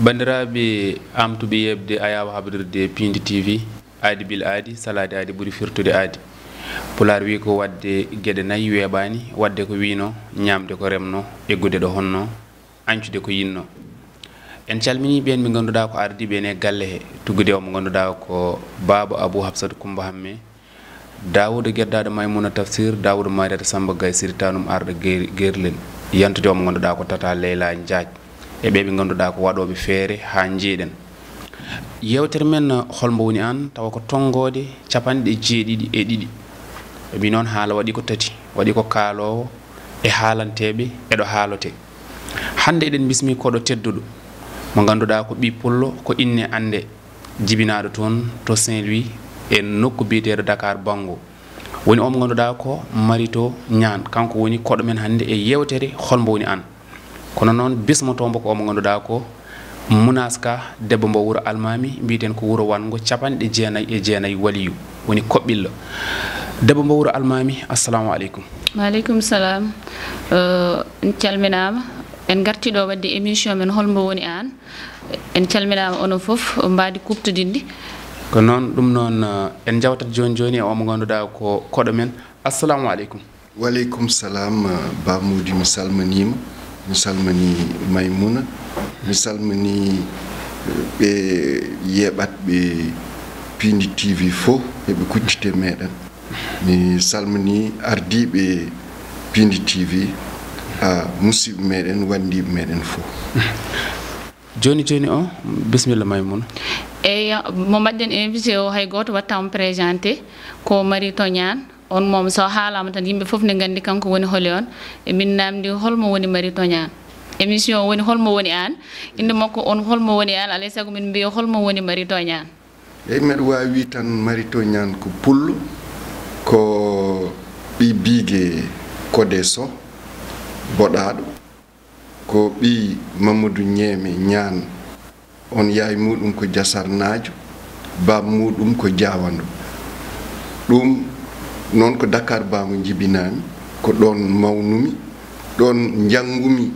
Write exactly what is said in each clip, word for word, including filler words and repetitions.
Banndiraaɓe amtuɓe yeɓde, ayaawo habrirde Pindi T V, aadi bil aadi, salaade aadi ɓuri firtude aadi. Pulaar wi ko waɗde geɗe nayi weeɓaani, waɗde ko wiino, ñaamde ko remno, eggude ɗo honno, añcude ko yinno. En calminii ɓeen ɓe ngannduɗaa ko ardiiɓe en e galle he, tuggude o mo ngannduɗaa ko Baaba Abuu Hafsatu Kummba Hammee, Daawuda Geddaaɗo Maymuna Tafsir, Daawuda Maariyata Samba Gay Siri Taanum Arɗo Ger-, Gerlel, yantude o mo ngannduɗaa ko Tata Leyla Njaaj, e ɓee ɓe ngannduɗaa ko waɗooɓe feere haa njeeɗen. Yeewtere men, hol mbo woni aan, tawa ko tonngoode capanɗe jeeɗiɗi e ɗiɗi. Ɓe mbi noon haala waɗi ko tati, waɗi ko kaaloowo e haalanteeɓe e ɗo haalotee. Hannde eɗen mbismi koɗo tedduɗo, mo ngannduɗaa ko ɓii pullo, ko inne annde, jibinaaɗo toon to Saint-Louis e nokku biyeteeɗo Dakar Banngo. Woni o mo ngannduɗaa ko Marito Ñaan, kanko woni koɗo men hannde e yeewtere hol mbo woni aan. Kono noon bismotoo mbo ko o mo ngannduɗaa ko Munaas Ka, debbo mbo wuro Almaami, mbiyeten ko wuro wanngo capanɗe jeenayi e jeenayi waliyu, woni Koɓɓillo. Debbo mbo wuro Almaami, assalamu aleykum. Wa aleykum salam. Eh, en calminaama. En ngartii ɗo waɗde émission men hol mbo woni aan. En calminaama onon fof, mbaadi kuuɓtodinndi. Ko noon, ɗum noon, eh, en njawtat jooni jooni e o mo ngannduɗaa ko koɗo men. Assalamu aleykum. Waleykum salam, eh, Ba Mody, mi salminiima. Mi salminii Maymuna. Mi salminii, eh, ɓe yeeɓatɓe Pindi T V fof, e ɓe kuccite meɗen. Mi salminii ardiiɓe Pindi T V, a, musidɓe meɗen, wanndiiɓe meɗen fof. Jooni jooni o, bisimilla Maymuna. Eey, mo mbaɗden invité o, hay gooto waɗtaa mo présenté, ko Marito Ñaan. On moom, so haalaama tan, yimɓe fof ne nganndi kanko woni holi on. E min naamndi, hol mo woni Marito Ñaan? Émission o woni hol mo woni aan? Innde makko on, hol mo woni aan? Alaa e sago min mbiya hol mo woni Marito Ñaan? Eey, mbeɗa waawi wii tan Marito Ñaan ko pullo, ko ɓii biige Kodee Soh, boɗaaɗo. Ko ɓii Mamadou Ñeeme Ñaan, on yaay muuɗum ko Jasarnaajo, baab muuɗum ko Jaawando. Ɗum noon ko Dakar Baango njibinaami, ko ɗoon mawnumi, ɗoon njanngumi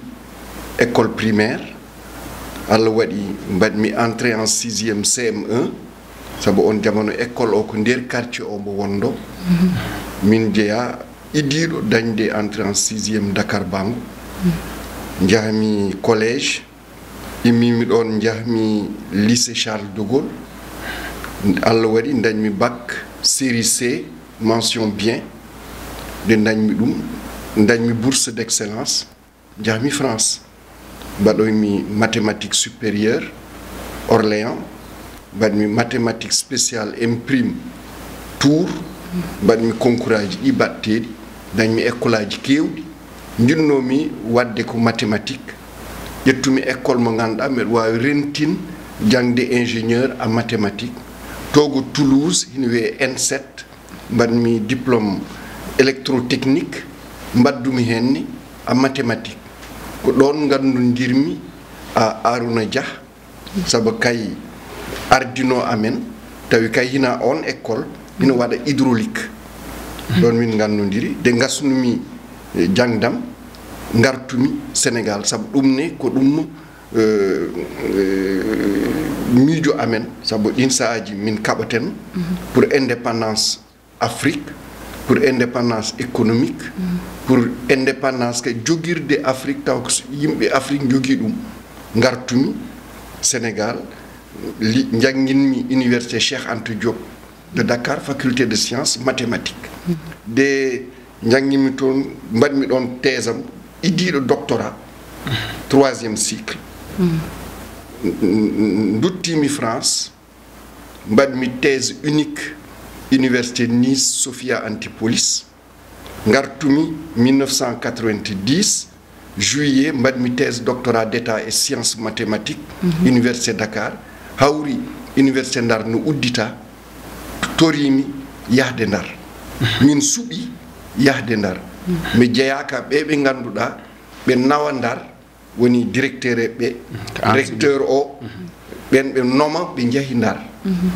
école primaire. Allah waɗi mbaɗmi entrée en sixième C M un, sabu on jamano école o ko nder quartier o mbo wonndo. Min jeyaa idiiɗo dañde entrée en sixième Dakar Baango. Njahmi collège, immimi ɗoon, njahmi lycée Charles de Gaulle. Allah waɗi dañmi bac série C, mention bien. Nde dañmi ɗum, dañmi bourse d'excellence. Njahmi France, mbaɗoymi mathématique supérieure Orléans, mbaɗmi mathématique spéciale M prime Tours, mbaɗmi concours aji ɗi baɗteeɗi, dañmi école aji keewɗi. Njiɗnoomi waɗde ko mathématique, ƴettumi école mo ngannduɗaa mbeɗa waawi rentin jaŋde ingénieur en mathématique. To ko Toulouse, hino wiyee ENSET, mbaɗmi diplôme électrotechnique, mbaɗdumi heen ni en mathématique. Ko ɗoon nganndondirmi a Arouna Dia, sabu kay ardinoo amen, tawi kay hina on école hino waɗa hydraulique. Ɗoon min nganndondiri, nde ngasnumi, eh, jaŋdam, ngartumi Sénégal, sabu ɗum ne ko ɗum no, eh, eh, miijo amen, sabu ɗin sahaaji min kaɓaten pour indépendance Afrique, pour indépendance économique, pour indépendance ka jogirde Afrique, taw ko s-, yimɓe Afrique njogii ɗum. Ngartumi Sénégal, li-, njannginmi Université Cheikh Anta Diop de Dakar, faculté de sciences mathématiques. Nde njannginmi toon, mbaɗmi ɗoon thèse am, idiiɗo doctorat, troisième cycle. N-, n-, n-, nduttiimi France, mbaɗmi thèse unique Université Nice Sophia Antipolis. Ngartumi mille neuf cent quatre-vingt-dix, juillet, mbaɗmi thèse doctorat d'état e sciences mathématiques, Université Dakar. Hawri Université Ndar no uddita, toriimi yahde Ndar. Min suɓi yahde Ndar. Mi jeyaa ka ɓe ɓe ngannduɗaa ɓe nawa Ndar, woni directeur e ɓe, recteur o, ɓen ɓe noma, ɓe njahi Ndar.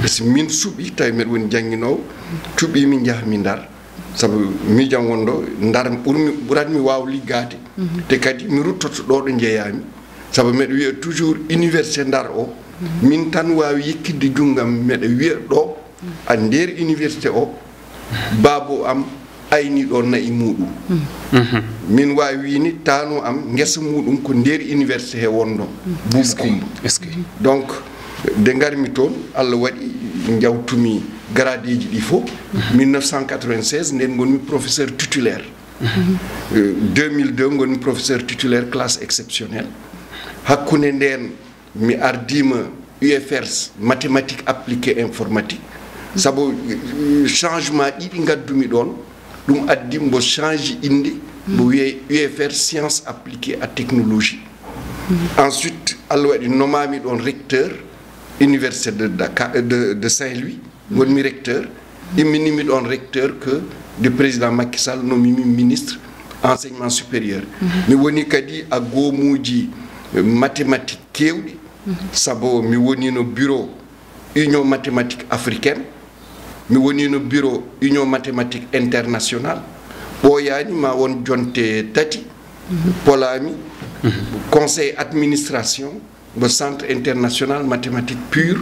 Parce que min suɓi, tawi mbeɗa woni jannginoowo, cuɓiimi, njahmi Ndar. Sabu miijan wonɗo Ndar ɓurmi, ɓuratmi waaw liggaade. Te kadi mi ruttoto ɗo ɗo njeyaami. Sabu miɗo wiya toujours université Ndar o, min tan waawi yekkitde junngam, miɗo wiya ɗo, a nder université o, baabo am ayni ɗo na'i muɗum. Min waawi wiini taanu am ngesa muɗum ko nder université he wonno, Buubu Kummba. Donc, nde ngarmi toon, Allah waɗi njawtumi garadeeji ɗi fof. Mille neuf cent quatre-vingt-seize, nden ngonmi professeur titulaire. Euh, deux mille deux, ngonmi professeur titulaire classe exceptionnelle. Hakkunde nden, mi ardiima U F R, mathématique appliquée informatique. Sabu, euh, changement ɗiɗi ngaddumi ɗoon, ɗum addi mbo change innde, mbo wiyee U F R, science appliquée à technologie. Ensuite, Allah waɗi nomaami ɗoon recteur, Université de Dakar, de, de Saint-Louis, ngonmi recteur. Imminimi ɗoon recteur que nde président Macky Sall nomimi ministre enseignement supérieur. Mi woni kadi a goomuuji mathématique keewɗi, sabu mi wonino bureau Union mathématique africaine, mi wonino bureau Union mathématique internationale. Ɓooyaani ma won jonte tati, polaami conseil administration, mbo Centre international mathématique pure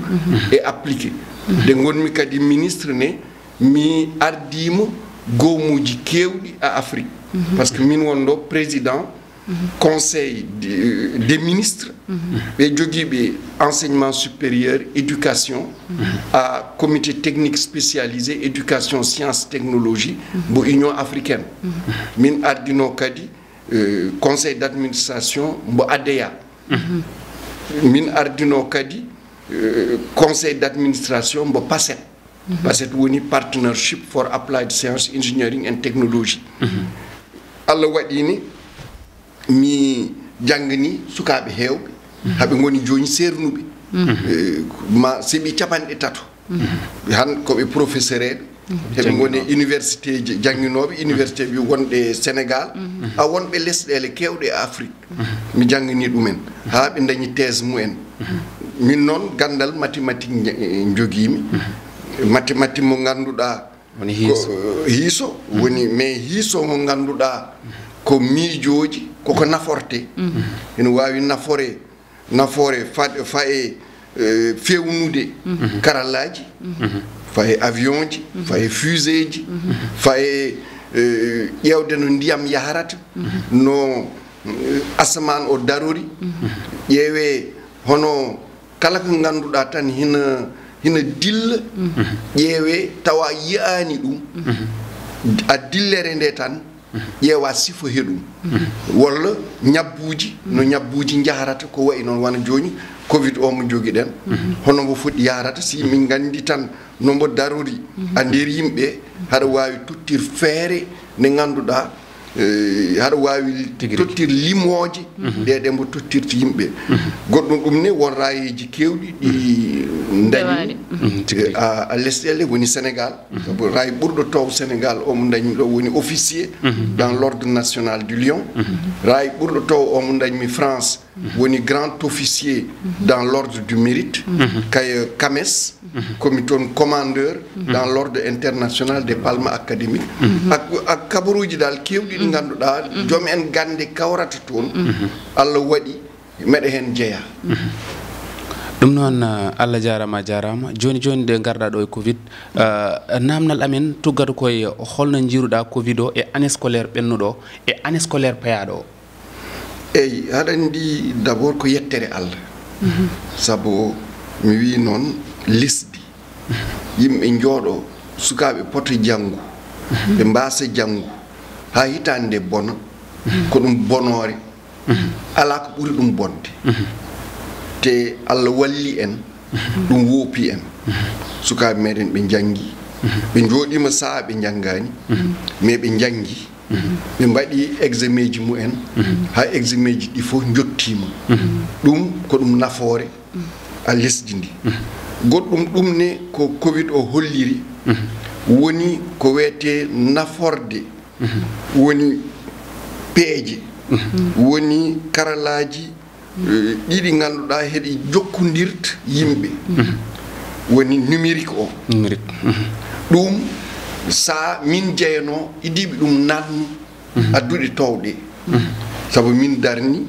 et appliquée. Nde ngonmi kadi ministre ne, mi ardiima goomuuji keewɗi à Afrique. Parce que min wonɗo président conseil de, des ministres, ɓe jogiiɓe enseignement supérieur, éducation, à comité technique spécialisé, éducation, sciences, technologie, mbo Union africaine. Min ardino kadi, euh, conseil d'administration mbo ADEA. Min ardino kadi, euh, conseil d'administration mbo PACET. PACET woni Partnership for Applied Science, Engineering and Technology. Allah waɗi ni mi janngini sukaaɓe heewɓe, haɓe ngoni jooni seernuɓe. Eh, ma seeɓi capanɗe tato. Han ko ɓe professeur eɓe. Heɓe ngoni université ji, jannginooɓe université ɓe wonɓe Sénégal, a wonɓe lesɗeele keewɗe e Afrique. Mi janngini ɗumen haa ɓe ndañi thèse mumen. Min noon, ganndal mathématique nja-, njogiimi. Mathématique mo ngannduɗaa woni ko hiiso. Hiiso woni, mais hiiso mo ngannduɗaa ko miijooji, koko naforte. Ina waawi nafore, nafoore fa-, faye, eh, fewnude karallaaji, faye avion ji, faye fusée ji, faye, eh, ƴeewde no ndiyam yahrata, no, eh, asamaan o darori, ƴeewee hono kala ko ngannduɗaa tan hina, hina dilla, ƴeewee tawa yiyaani ɗum, a dillere nde tan, ƴeewa sifo he ɗum. Walla ñabbuuji, no ñabbuuji njahrata, ko wayi noon, wano jooni, covid o mo njogiɗen, hono mbo foti yahrata, si min nganndi tan no mbo darori a nder yimɓe, haɗa waawi tottir feere nde ngannduɗaa, eh, haɗa waawi tottir limooje ɗe, ɗe mbo tottirta yimɓe. Goɗɗum ɗum ne, won raayeeji keewɗi ɗi ndañi, eh, a, a lesɗeele woni Sénégal. Sabu raay ɓurɗo tow Sénégal o mo ndañmi ɗo woni officier dans l'ordre national du Lion. Raay ɓurɗo tow o mo ndañmi France woni grand officier dans l'ordre du mérite. Kay CAMES, komi toon commandeur dans l'ordre international des Palmes Académiques. Ak, ak kabaruuji dal keewɗi ɗi ngannduɗaa joom en gannde kawrata toon. Allah waɗi meɗe heen jeyaa. Ɗum noon, eh, Allah jaaraama, a jaaraama. Jooni jooni nde ngarɗaa ɗo e covid, eh, naamnal amen tuggata koye holno njiiruɗaa covid o e année scolaire ɓennuɗo o e année scolaire payaaɗo o? Eyi, haɗa anndi d'abord ko yettere Allah. Sabu mi wii noon lesdi, yimɓe njooɗo, sukaaɓe poto janngu, ɓe mbaasa janngu, haa hitaande nde bona, ko ɗum bonoore, alaa ko ɓuri ɗum bonde. Te Allah walli en, ɗum woopi en. Sukaaɓe meɗen ɓe njanngi, ɓe njooɗiima sahaa ɓe njanngaani, mais ɓe njanngi. Ɓe mbaɗi examen ji mumen, haa examen ji ɗi fof njottiima. Ɗum ko ɗum nafoore a lesdi ndi. Goɗɗum ɗum ne ko covid o holliri, woni ko wiyetee naforde, woni peeje, woni karallaaji, eh, ɗiɗi ngannduɗaa heɗi jokkondirta yimɓe, woni numérique o. Numérique. Ɗum Sa min jeyano idiɓe ɗum nannu adduɗe towɗe. Sabu min darni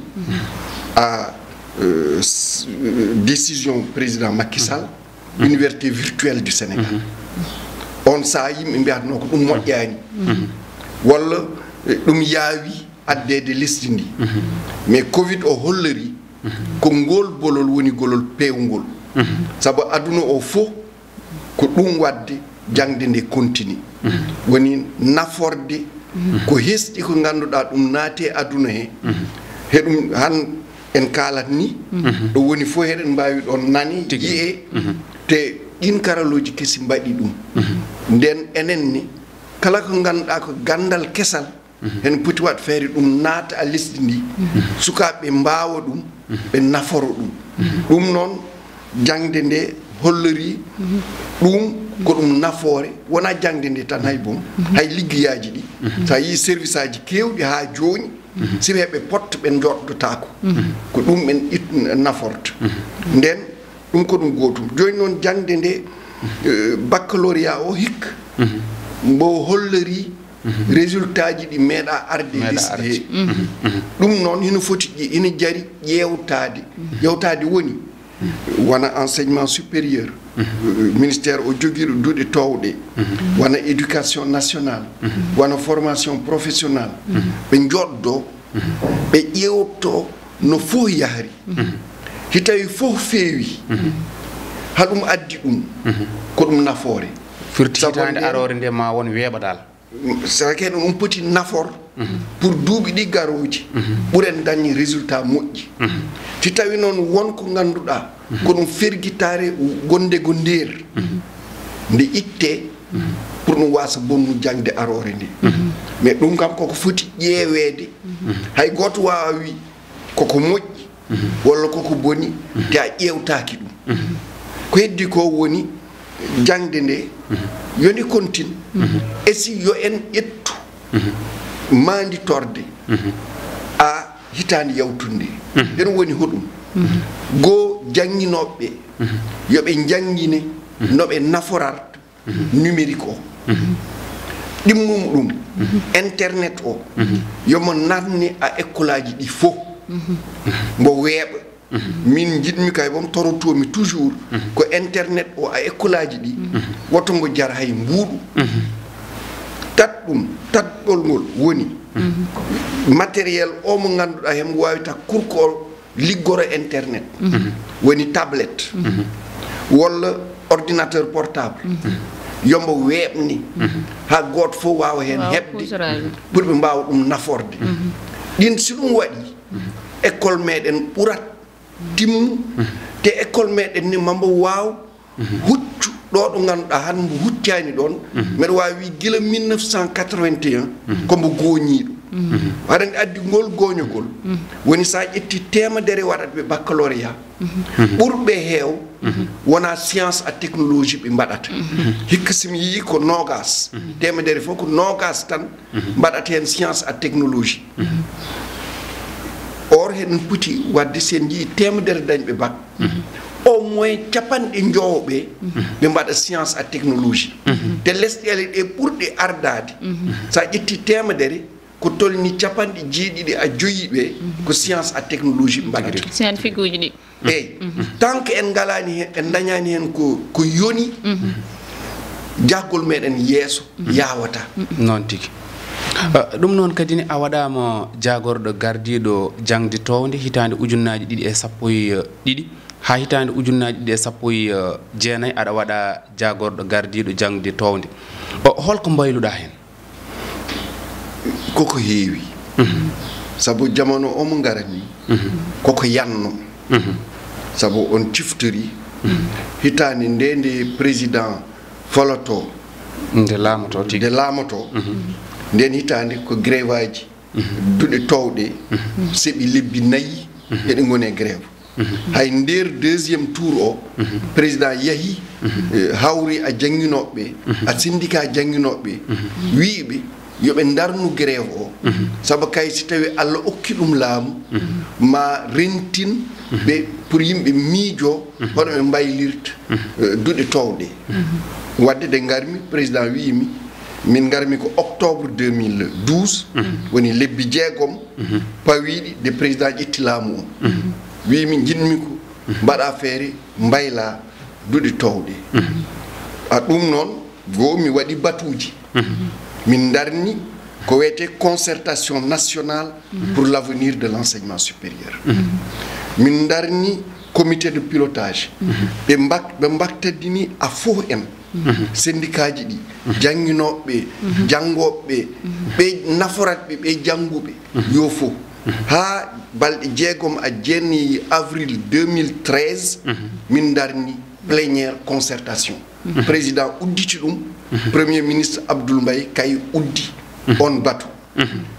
a euh, s- euh, décision président Macky Sall, université virtuelle du Sénégal. On saa yimɓe mbiyatno ko ɗum moƴƴaani, walla eh, ɗum yaawi addeede lesdi ndi. Mais covid o hollori ko ngol bolol woni golol peewngol. Sabu aduna o fof ko ɗum waɗde jaŋde nde continue, woni naforde ko hesɗi ko ngannduɗaa ɗum naati e aduna he. Heɗum han en kaalat ni ɗo woni fof heɗen mbaawi ɗon nane, yi'e. Te ɗin karalooji kesi mbaɗi ɗum. Nden enen ne, kala ko ngannduɗaa ko ganndal kesal, hene poti waɗ feere ɗum naata a lesdi ndi, sukaaɓe mbaawa ɗum, ɓe naforo ɗum. Ɗum noon, jaŋde nde hollori ɗum ko ɗum nafoore, wonaa jaŋde nde tan hay boom, hay liggeyaaji ɗi. So a yii service aji keewɗi haa jooni, siɓe ɓe potta ɓe njooɗdotaako. Ko ɗum ɓen it- naforta. Nden ɗum ko ɗum gootum. Jooni noon jaŋde nde eh, baccalauréat o hikka mbo hollori résultat ji ɗi meeɗa arde Meeɗa lesdi arde. He. Ɗum noon hino foti ƴe- hino jari ƴeewtaade. Ƴeewtaade woni wona enseignement supérieur, eh, ministère o jogiiɗo duɗe towɗe, wona éducation nationale, wona formation professionnelle, ɓe njooɗdo, ɓe ƴeewto no fof yahri. Si tawi fof feewi, haɗum addi ɗum, ko ɗum nafoore. Firti Sabu hitaande nde- aroore nde ma won weeɓa dal. Saka ɗum poti nafor pour duuɓi ɗi garooji, ɓuren dañde résultat moƴƴi. Si tawi noon won ko ngannduɗaa ko ɗum fergitaare wonde ko nder, nde itte pour ɗum waasa bonnu jaŋde aroore nde. Mais ɗum kam koko foti ƴeeweede. Hay gooto waawa wi koko moƴƴi walla koko boni, te a ƴeewtaaki ɗum. Ko heddi ko woni jaŋde nde, yo nde continue. E si yo en ƴettu maanditorde a hitaande yawtunde. Ɓen woni hoɗum? Goo, jannginooɓe ɓe, yo ɓe njanngine no ɓe naforarta numérique o. Ɗimmum ɗum, internet o, yo mo natne a ekkolaaji ɗi fof. Mbo weeɓa. Min njiɗmi kay, won torotoomi toujours ko internet o a ekkolaaji ɗi, woto ngo jar hay mbuuɗu. Tat ɗum, tatɗol ngol woni matériel o mo ngannduɗaa hembo waawi ta kurko o liggoro internet, woni tablette walla ordinateur portable, yo mbo weeɓne haa gooto fof waawa heen Waaw, heɓde kuutoraaji. Pour ɓe mbaawa ɗum naforde. Ɗin, si ɗum waɗi, école meɗen ɓurat timmu, te école meɗen ni mambo waaw huccu ɗo ɗo ngannduɗaa han mbo huccani ɗon, mbeɗa waawi wi gila mille neuf cent quatre-vingt-un, ko mbo gooñiiɗo. Aɗa anndi addi ngol gooñogol, woni so a ƴetti teemedere waɗat ɓe baccalauréat, ɓurɓe heew wona science et technologie ɓe mbaɗata. Hikka so mi yii ko noogas, teemedere fof ko noogas tan mbaɗata heen science et technologie. Or, heɗen poti waɗde, so en njii teemedere dañɓe bac, au moins capanɗe njowo ɓe, ɓe mbaɗa science et technologie. Te lesɗeele ɗe ɓurɗe ardaade, so a ƴetti teemedere, ko tolni capanɗe jeeɗiɗi a joyi ɓe, ko science et technologie ɓe mbaɗata. Scientifique uji ɗi. Eyi, tant que en ngalaani heen, en ndañaani heen ko, ko yoni, jahgol meɗen yeeso yawata. Noon tigi. Eh, ɗum noon kadi ne, a waɗaama jaagorɗo gardiiɗo jaŋde toowde hitaande ujunnaaji ɗiɗi e sappo e ɗiɗi haa hitaande ujunnaaji ɗiɗi e sappo e jeenayi, aɗa waɗa jaagorɗo gardiiɗo jaŋde toowde. O, holko mbayluɗaa heen? Koko heewi. Sabu jamanu omo ngarani, koko yanno. Sabu on ciftori hitaande nde, nde président foloto, Nde laamoto tigi. Nde laamoto, nden hitaande ko grève aji, duɗe towɗe, seɓi lebbi nayi, eɗe ngoni e grève. Hay nder deuxième tour o, président yahi, eh, hawri a jannginooɓe ɓe, a syndicat jannginooɓe ɓe, wi'i ɓe yo ɓe ndarnu grève o, sabu kay si tawi Allah okki ɗum laamu, ma rentin ɓe pour yimɓe miijo hono ɓe mbaylirta, eh, duɗe towɗe. Wadde nde ngarmi, président wi'i mi, Min ngarmi ko octobre deux mille douze, woni lebbi jeegom pawiiɗi nde président ƴetti laamu o. Wiimi, njiɗmi ko mbaɗa feere mbayla duɗe toowɗe. A ɗum noon, goo mi waɗi batuuji. Min ndarni ko wiyetee concertation nationale pour l'avenir de l'enseignement supérieur. Min ndarni comité de pilotage. Ɓe mbak-, ɓe mbaktadini a fof en. Syndicat ji ɗi, jannginooɓe ɓe, janngooɓe ɓe, ɓe naforat ɓe, ɓe jannguɓe, yo fof. Haa balɗe jeegom a jeenayi avril deux mille treize, min ndarni plénière concertation. Président udditi ɗum, Premier ministre Abdoul Mbaye kay uddi on batu.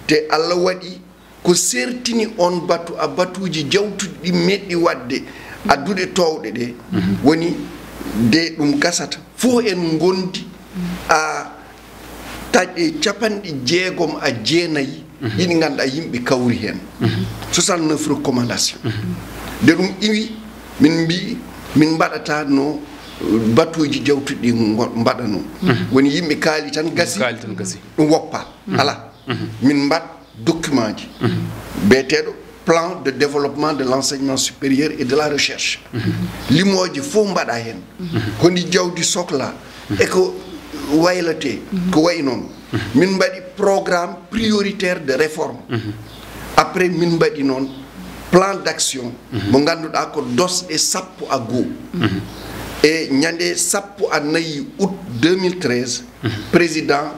Te Allah waɗi ko sertini on batu, a batuuji jawtuɗi ɗi meɗɗi waɗde, a duɗe toowɗe ɗe, woni de ɗum gasata, fof en ngondi a taƴe capanɗe jeegom a jeenayi, ɗi ngannduɗaa yimɓe kawri heen. Soixante-neuf recommandations. Nde ɗum iwi, min mbi, min mbaɗata no, uh, batuuji jawtuɗi ɗi ngo-, mbaɗanoo. Woni yimɓe kaali tan gasi, kaali tan gasi. Ɗum woppa. Alaa. Min mbaɗ document ji biyeteeɗo plan de développement de l'enseignement supérieur et de la recherche. Limooji fof mbaɗa heen. Holi jawdi sokla e ko waylatee, ko wayi noon. Min mbaɗi programme prioritaire de réforme. Après, min mbaɗi noon plan d'action mo ngannduɗaa ko dosɗe sappo a goo. E ñande sappo a nayi août deux mille treize, président,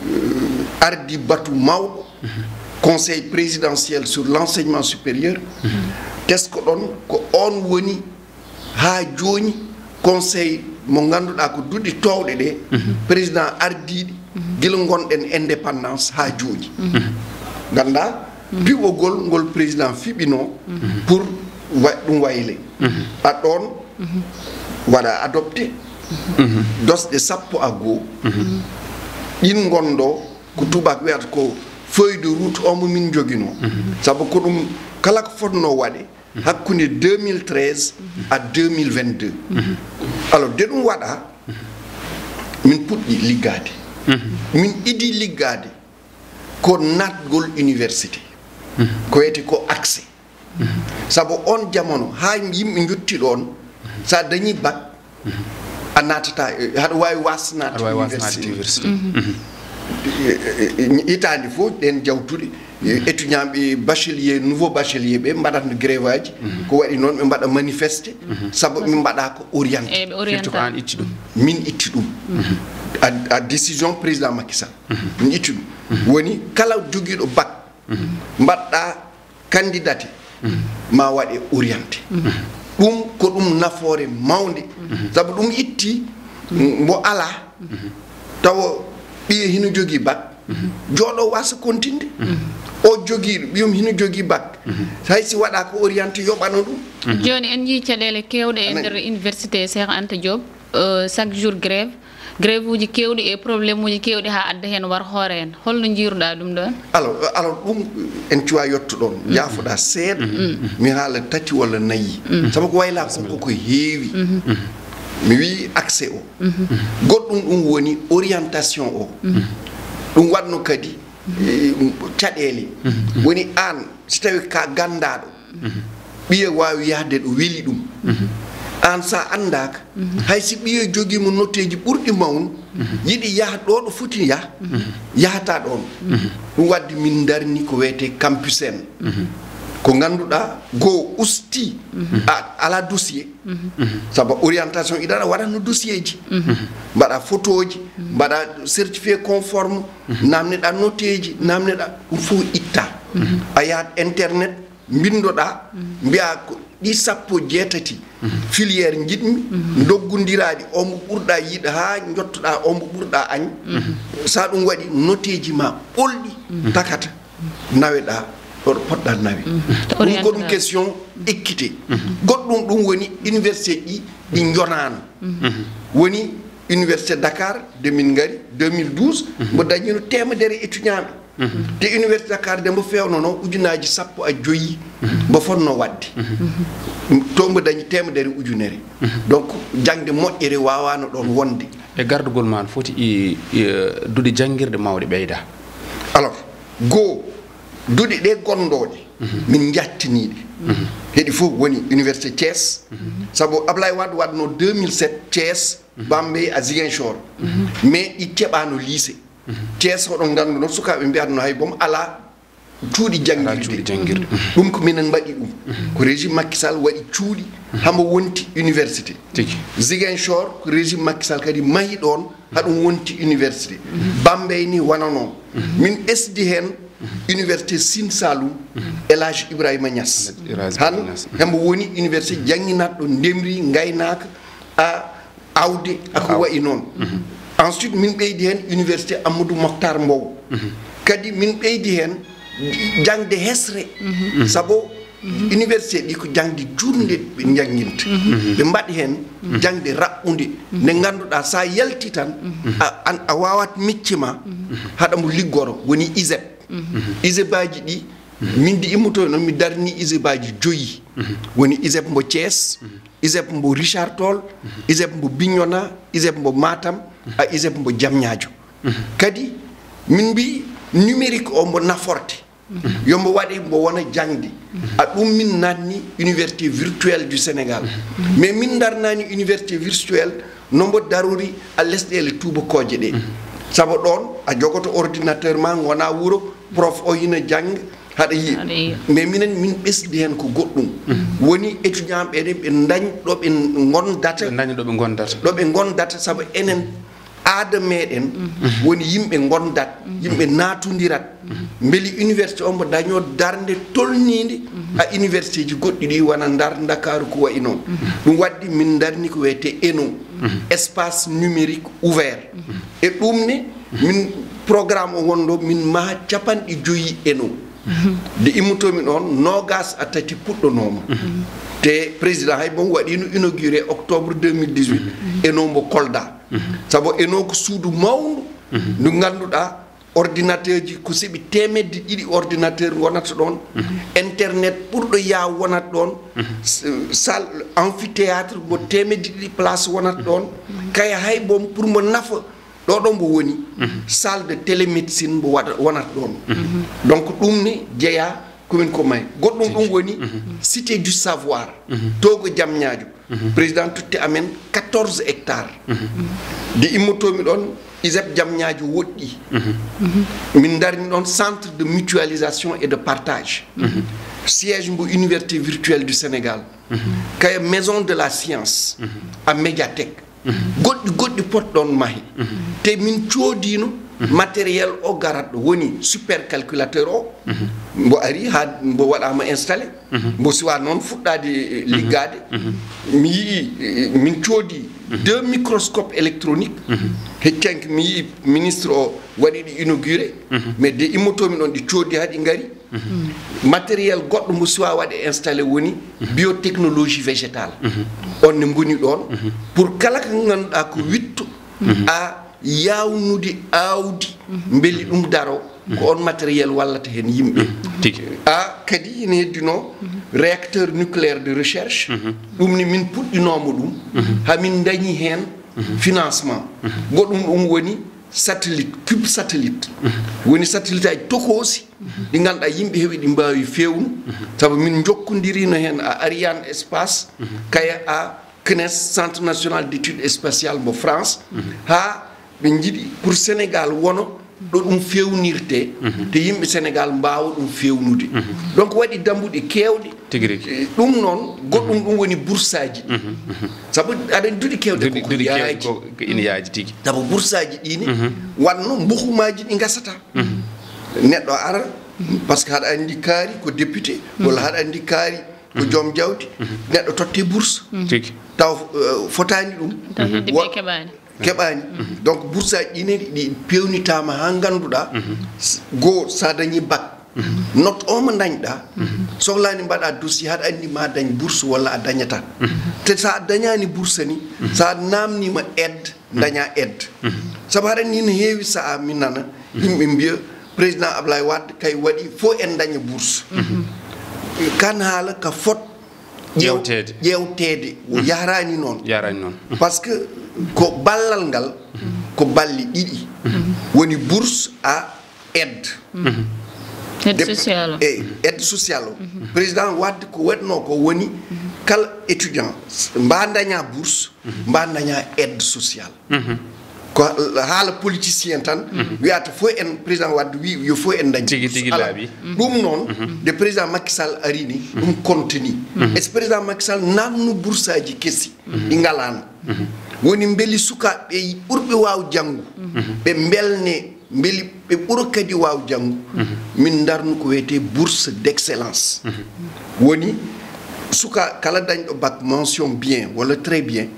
euh, ardi batu mawɗo, conseil présidentiel sur l'enseignement supérieur. Tesko ɗon ko on woni haa jooni conseil mo ngannduɗaa ko duɗe toowɗe ɗe, président ardiiɗi gila ngonɗen indépendance haa jooni. Nganndaa piɓogol ngol président fiɓinoo pour wa-, ɗum wayle. A ɗoon waɗa adopté dosɗe sappo a goo. Ɗin ngonɗo ko tubaak wiyata ko feuille de route o mo min njoginoo. Sabu ko ɗum kala ko fotnoo waɗe hakkunde deux mille treize à deux mille vingt-deux. Alors, de ɗum waɗa, min puɗɗi liggaade. Min idi liggaade ko naatgol université. Ko wiyetee ko accès. Sabu on jamono, haa yimɓe njotti ɗoon, so a dañii bac, a naatata, eh, haɗa waawi waasnaade université. Hitaande fof, ɗen jawtuɗe, eh, étudiant ɓe bachelier, nouveau bachelier ɓe mbaɗatno grève aji, ko waɗi noon ɓe mbaɗa manifesté, sabu ɓe mbaɗa ko orienté. Eyi, ɓe orienté. Surtout ko an itti ɗum. Min itti ɗum. A, a décision président Macky Sall. Min itti ɗum. Woni kala jogiiɗo bac, mbaɗɗa candidate, ma waɗe orienté. Ɗum ko ɗum nafoore mawnde. Sabu ɗum itti mbo alaa, tawa ɓiye hino jogii bac, jooɗo wasa kontinde. O jogiiɗo, ɓiyum hino jogii bac. Hay si waɗa ko orienté, yoɓano ɗum. Jooni en njii caɗeele keewɗe e nder université Cheikh Anta Diop. Euh, chaque jour grève, grève uji keewɗi e problème uji keewɗi haa adda heen war hoore en. Holno njiiruɗaa ɗum ɗoon? Alors, alors, ɗum en cuwa yetto ɗoon. Yaafoɗaa seeɗa. Mi haala tati walla nayi. Sabu ko wayla ko, ko, ko heewi. Mi wii accès o. Goɗɗum ɗum woni orientation o. Ɗum waɗno kadi, eh, caɗeele. Woni aan, si tawi ka ganndaaɗo, ɓiye waawi yahde ɗo weli ɗum. Aan sa anndaaka, hay si ɓiye jogiima noteeji ɓurɗi mawnu, yiɗi yaha ɗo ɗo foti yah, yahata ɗoon. Ɗum waɗde min ndarni ko wiyetee campus en. Ko ngannduɗaa goo usti a, alaa dossier. Sabu orientation iɗa waɗa no dossier ji. Mbaɗa photo ji, mbaɗa certifié conforme, naamneɗa noteeji, naamneɗa ɗum fof itta. A yahat internet, mbinndoɗaa, mbiya ko ɗi sappo jeetati filière njiɗmi, ndoggondiraaɗi, o mo ɓurɗa yiɗ haa njottoɗa o mo ɓurɗa añ. Sa ɗum waɗi, noteeji ma ɓolɗi takata, naweɗa ɗo ɗo poɗɗa nawe. Ɗum ko ɗum question équité. Goɗɗum ɗum woni université ɗi, ɗi njonaano. Woni Université Dakar, nde min ngari, deux mille douze, mbo dañino teemedere étudiant ɓe. Te Université Dakar nde mbo feewnonoo ujunnaaji sappo a joyi mbo fotnoo waɗde. To mbo dañi teemedere ujunere. Donc, jaŋde moƴƴere waawaano ɗoon wonde. E gardugol maa no foti i, i, duɗe janngirɗe mawɗe ɓeyda. Alors, goo, duɗe ɗe gondooɗe, min njattiniiɗe. Heɗi fof woni Université Thiès. Sabu Ablaye Wade waɗno deux mille sept Thiès, Bambey, à Ziguinchor. Mais ɗi keɓano lycée. Thiès, hoɗon ngannduno sukaaɓe mbiyatno hay boom alaa cuuɗi janngirde. Cuuɗi janngirde. Ɗum ko minen mbaɗi ɗum. Ko régime Macky Sall waɗi cuuɗi, hamo wonti université. Tigi. Ziguinchor, ko régime Macky Sall kadi mahi ɗoon, haɗum wonti université. Bambey ni wano noon. Min ɓesdi heen université Sine Saloum, El Hadj Ibrahima Niass. El Hadj Ibrahima Niass. Han hembo woni université jannginatɗo ndemri, ngaynaaka, a, awde, ako wayi noon. Ensuite, min ɓeydi heen université Amadou Mokhtar Mbow. Kadi min ɓeydi heen jaŋde hesre. Sabu université ɗi ko jaŋde juutnde ɓe njannginta. Ɓe mbaɗi heen jaŋde raɓɓunde. Nde ngannduɗaa, so a yalti tan, a, an, a waawat mecce ma, haɗa mo liggoro, woni ISEP. ISEPaji ɗi, min di immotoo noon, mi darni ISEPaji joyi. Woni ISEP mbo Thiès, ISEP mbo Richard Toll, ISEP mbo Bignona, ISEP mbo Matam, a ISEP mbo Diamniadio. Kadi min mbi numérique o mbo naforte. Yo mbo waɗe mbo wona jaŋde. A ɗum min nanni Université virtuelle du Sénégal. Mais min darnani Université virtuelle no mbo darori a lesɗeele tuubakooje ɗe. Sabu ɗoon a jogoto ordinateur ma, ngona wuro, prof o hina jannga, haɗa yiya. Haɗa yiya. Mais minen min ɓesdi heen ko goɗɗum. Woni étudiant ɓe ɗe ɓe ndañ ɗo ɓe ngondata. Ɓe ndaña ɗo ɓe ngondata. Ɗo ɓe ngondata, sabu enen aada meɗen woni yimɓe ngondat, yimɓe natondirat. Mbeli université o mbo daño darnde tolniinde a universitéji goɗɗi ɗi wona Ndar, Ndakaaru, ko wayi noon. Ɗum waɗdi min darni ko wiyetee ENO, espace numérique ouvert. E ɗum ne, min programme o wonɗo, min maha capanɗe joyi ENO. Nde immotoomi ɗoon, noogaas a tati puɗɗonooma. Te président hay bon waɗino inauguré octobre deux mille dix-huit, ENO mbo Kolda. Sabu ENO ko suudu mawndu, ndu ngannduɗaa ordinateur ji ko seɓi teemedde ɗiɗi ordinateur ngonata ɗoon, internet ɓurɗo yaaw wonata ɗoon, s-, salle amphithéâtre mo teemedde ɗiɗi place wonata ɗoon. Kaya hay bon pour mo nafa ɗo ɗo mbo woni, salle de télémédecine mbo waɗa, wonata ɗoon. Donc ɗum ne jeyaa komin ko may. Goɗɗum ɗum woni cité du savoir, to ko Diamniadio. Président totti amen quatorze hectares. Nde immotoomi ɗoon, ISEP Diamniadio woɗɗi. Min ndarni ɗoon centre de mutualisation et de partage. Siège mbo Université virtuelle du Sénégal. Kaya maison de la science, a médiathèque. Goɗɗi goɗɗi pot ɗoon mahe. Te min coodino matériel o garatɗo, woni supercalculateur o. Mbo ari haa mbo waɗaama installé. Mbo suwaa noon fuɗɗaade liggaade. Mi yii, min coodi deux microscopes électroniques. Heccanki mi yii ministre o waɗi ɗi inauguré. Mais nde immotoomi ɗoon, ɗi coodi haa ɗi ngari. Matériel goɗɗo mo suwaa waɗe installé woni biotechnologie végétale. On ne mboni ɗoon pour kala ko ngannduɗaa ko witto, a yaawnude aawdi, mbeli ɗum daro, ko on matériel wallata heen yimɓe. Tigi. A kadi ina heddino réacteur nucléaire de recherche, ɗum ne min puɗɗinooma ɗum, haa min ndañi heen financement. Goɗɗum ɗum woni satellite, cube satellite. Woni satellite aji tokoosi, ɗi ngannduɗaa yimɓe heɓi ɗi mbaawi feewnu. Sabu min njokkondirino heen a Ariane Espace, kaya a CNES, Centre National d'Études Spatiales mbo France, haa ɓe njiɗi pour Sénégal wono ɗo ɗum feewnirtee, te yimɓe Sénégal mbaawa ɗum feewnude. Donc waɗi dambuɗe keewɗe. Tigi rigi. Eh, ɗum noon, goɗɗum ɗum woni bursaji ɗi. Sabu aɗa anndi duɗi keewɗe ko, ko duɗi keewɗe yaaji. Ko, ko ina yaaji tigi. Sabu bursaji ɗi ne, wanno mbuhumaaji ɗi ngasata. Neɗɗo ara, parce que haɗa anndi kaari ko député, walla haɗa anndi kaari ko joom jawdi, neɗɗo totte bourse. Tigi. Taw, eh, fotaani ɗum. Taw heddi ɓe keɓaani. Keɓaani. Donc bourse aji ɗi ne ɗi peewnitaama haa ngannduɗaa, s-, goo, so a dañii bac, note o mo ndañɗaa, sohlaani mbaɗa dossier haɗa anndi ma dañ bourse walla a dañataa. Te so a dañaani bourse ni, so a naamniima aide, daña aide. Sabu haɗa anndi ne heewi sahaa mi nana yimɓe mbiya président Ablaye Wade kay waɗi fof en daña bourse. Kan haala ka fot ƴeew- ƴeewteede. Ƴeewteede o yahraani noon. Yahraani noon. Parce que ko ballal ngal ko balle ɗiɗi. Woni bourse à aide. Aide sociale o. E aide sociale o. Président Wade ko waɗnoo ko woni kala étudiant mba daña bourse, mba daña aide sociale. Ko haala politicien tan wiyata fof en, président Wade wi yo fof en dañ. Tigi tigi laaɓi. Ɗum noon, nde président Macky Sall ari ni, ɗum continue. E so président Macky Sall nannu bourse aji kesi ɗi ngalaano. Woni mbeli sukaaɓe ɓe ɓurɓe waaw janngu, ɓe mbelne, mbeli ɓe ɓura kadi waaw janngu. Min ndarnu ko wiyetee bourse d'excellence. Woni suka kala dañɗo bac mention bien walla très bien,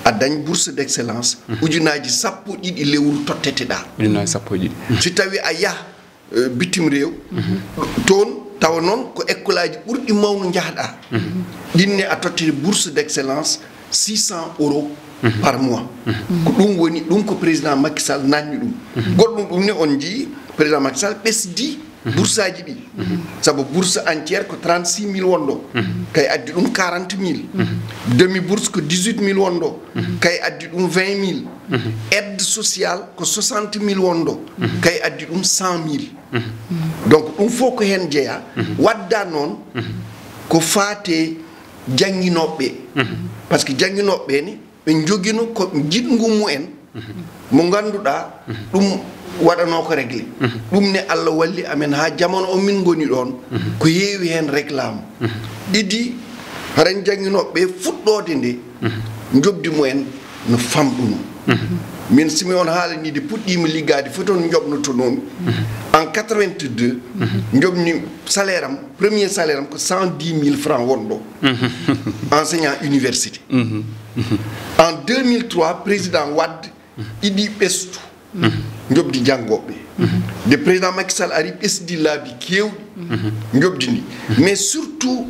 a dañ bourse d'excellence, ujunaaji sappo ɗiɗi lewru totteteɗaa. Ujunaaji sappo e ɗiɗi. Si tawi a yah eh, bitim reew, toon tawa noon ko école aji ɓurɗi mawnu njahɗa. Ɗinne a tottete bourse d'excellence six cents euros par mois. Ko ɗum woni, ɗum ko président Macky Sall nanni ɗum. Goɗɗum ɗum ne, on njii président Macky Sall ɓesdi bourse aji ɗi. Sabu bourse entière ko trente-six mille wonɗo, kay addi ɗum quarante mille. Demi bourse ko dix-huit mille wonɗo, kay addi ɗum vingt mille. Aide sociale ko soixante mille wonɗo, kay addi ɗum cent mille. Donc ɗum fof ko heen jeyaa. Wadda noon ko faate jannginooɓe ɓe. Parce que jannginooɓe ɓe ne, ɓe njogino ko njiɗngu mumen mo ngannduɗaa ɗum waɗanoo ko réglé. Ɗum ne Allah walli amen haa jamano o min ngoni ɗoon, ko heewi heen réclame. Idi haren jannginooɓe ɓe fuɗɗoode nde, njobdi mumen no famɗuno. Min, si mi on haalaniide, puɗɗiima liggaade fof toon njoɓnotonoomi. En quatre-vingt-deux, njoɓni salaire am, premier salaire am ko cent dix mille francs wonɗo. Enseignant université. En deux mille trois, président Wade iɗi ɓestu njobdi janngooɓe. Nde président Macky Sall ari, ɓesdi laabi keewɗi njobdi ndi. Mais surtout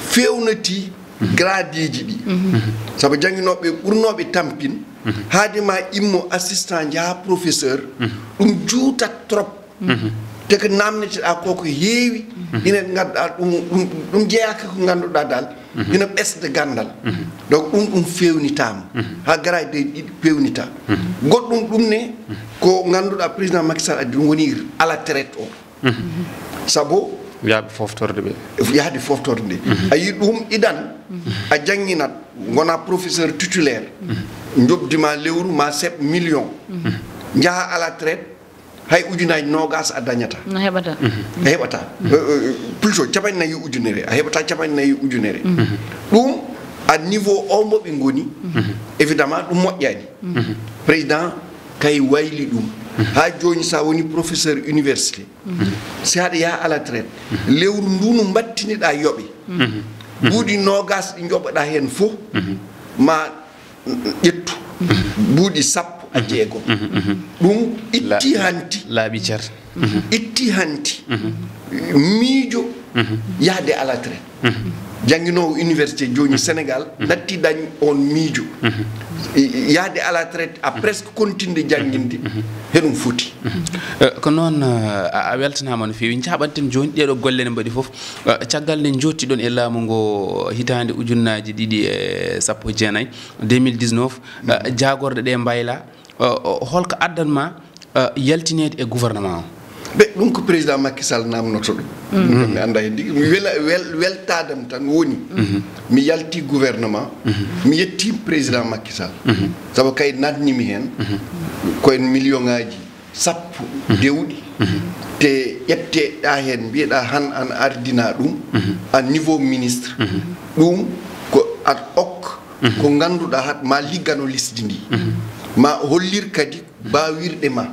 feewnati gradeeji ɗi. Sabu jannginooɓe ɓurnooɓe tampin, haade ma immo assistant njaha professeur, ɗum juutat trop. Te ko naamneteɗaa ko ko heewi, ina ngannduɗaa ɗum, ɗum, ɗum jeyaaka ko ngannduɗaa dal, ina ɓesda ganndal. Donc ɗum, ɗum feewnitaama. Haa gradeeji ɗiɗi peewnita. Goɗɗum ɗum ne, ko ngannduɗaa président Macky Sall addi ɗum woni à la retraite o. Sabu yahde foftorde ɓe. Yahde foftorde nde. A yi ɗum idan, a jannginat, ngona professeur titulaire. Njobdi ma lewru ma seɓ million. Njaha à la retraite, hay ujunaaji noogas a dañata. A heɓata. A heɓata. Euh, euh, plutôt capanɗe nayi ujunere, a heɓata capanɗe nayi ujunere. Ɗum à niveau o mo ɓe ngoni, évidemment ɗum moƴƴani. Président kay wayli ɗum. Haa jooni, so a woni professeur université, si aɗa yaha à la retraite, lewru ndu no mbattiniɗaa yoɓe, buuɗi noogas ɗi njoɓoɗaa heen fof, ma ƴettu buuɗi sappo e jeegom. Ɗum itti hanti. Laaɓi cer. Itti hanti miijo yahde à la retraite. Jannginoowo université jooni Sénégal natti dañ on miijo. I-, yahde à la retraite, a presque continde jannginde, heɗum foti. Eh, ko noon, eh, a, a weltanaama no feewi. Njaɓanten jooni ɗeeɗo golle ne mbaɗi fof. Eh, caggal nde njottiɗon e laamu ngo hitaande ujunnaaji ɗiɗi e sappo e jeenayi, deux mille dix-neuf, eh, jaagorɗe ɗe mbayla, eh, holko addan ma, eh, yaltineede e gouvernement o? Ɓe, ɗum ko président Macky Sall naamnoto ɗum. Ɗum kam mi annda hen tigi. Mi wela-, wel-, weltaadam tan woni. Mi yalti gouvernement. Mi yetti président Macky Sall. Sabu kay naatnimi heen. Ko en million ngaaji sappo dewɗi. Te ƴetteɗaa heen, mbiyeɗaa han an ardina ɗum à niveau ministre. Ɗum ko ad hoc, ko ngannduɗaa hat ma liggano lesdi ndi. Ma hollir kadi baawirɗe ma.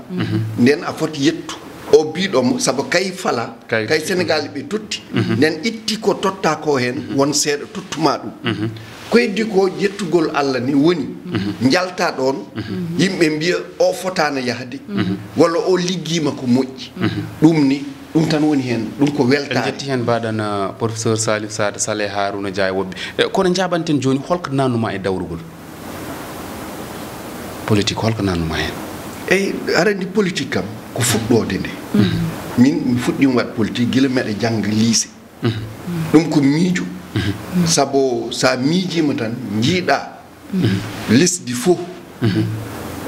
Nden a foti yettu o biiɗo mo, sabu kay fala, kay, kay Sénégal ɓe totti. Nden itti ko totta ko heen, won seeɗa tottuma ɗum. Ko heddi ko yettugol Allah ni woni njalta ɗoon, yimɓe mbiya o fotaano yahde, walla o liggiima ko moƴƴi. Ɗum ni, ɗum tan woni heen, ɗum ko weltaare. En njetti heen mbaɗan, uh, professeur Salif Sadio, Saleh Harouna Dia e woɓɓe. Eh, kono njaɓanten jooni, holko nannuma e dawrugol politique, holko nannuma heen? Eyi, aɗa anndi politique kam ko fuɗɗoode nde. Min mi fuɗɗiima waɗ politique gila meɗa jannga lycée. Ɗum ko miijo Sabu so a miijiima tan, njiiɗaa lesdi fof,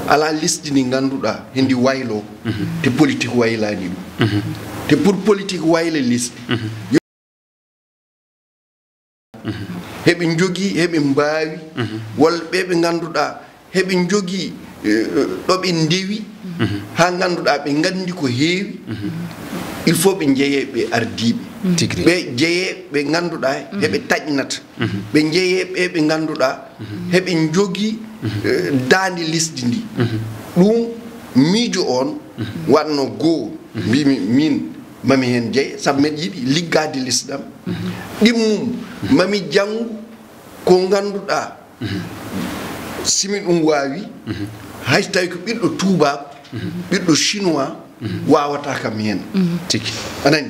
alaa lesdi ndi ngannduɗaa hendi wayloo, te politique waylaani ɗum. Te pour politique wayla lesdi, heɓe njogii, heɓe mbaawi, walla ɓe ɓe ngannduɗaa heɓe njogii, eh, ɗo ɓe ndewi, haa ngannduɗaa ɓe nganndi ko heewi, il faut ɓe njeyee ɓe ardiiɓe. Tigi rigi. Ɓe njeyee ɓe ngannduɗaa heɓe taƴnata. Ɓe njeyee ɓe ɓe ngannduɗaa heɓe njogii, eh, daande lesdi ndi. Ɗum miijo on waɗno goo, mbimi min mami heen jeye, sabu mbeɗa yiɗi liggaade lesdi am. Ɗimmum, mami janngu ko ngannduɗaa, si mi ɗum waawi, hay so tawi ko ɓiɗɗo tuubaaku, ɓiɗɗo chinois, waawata kam heen. Tigi. A nani?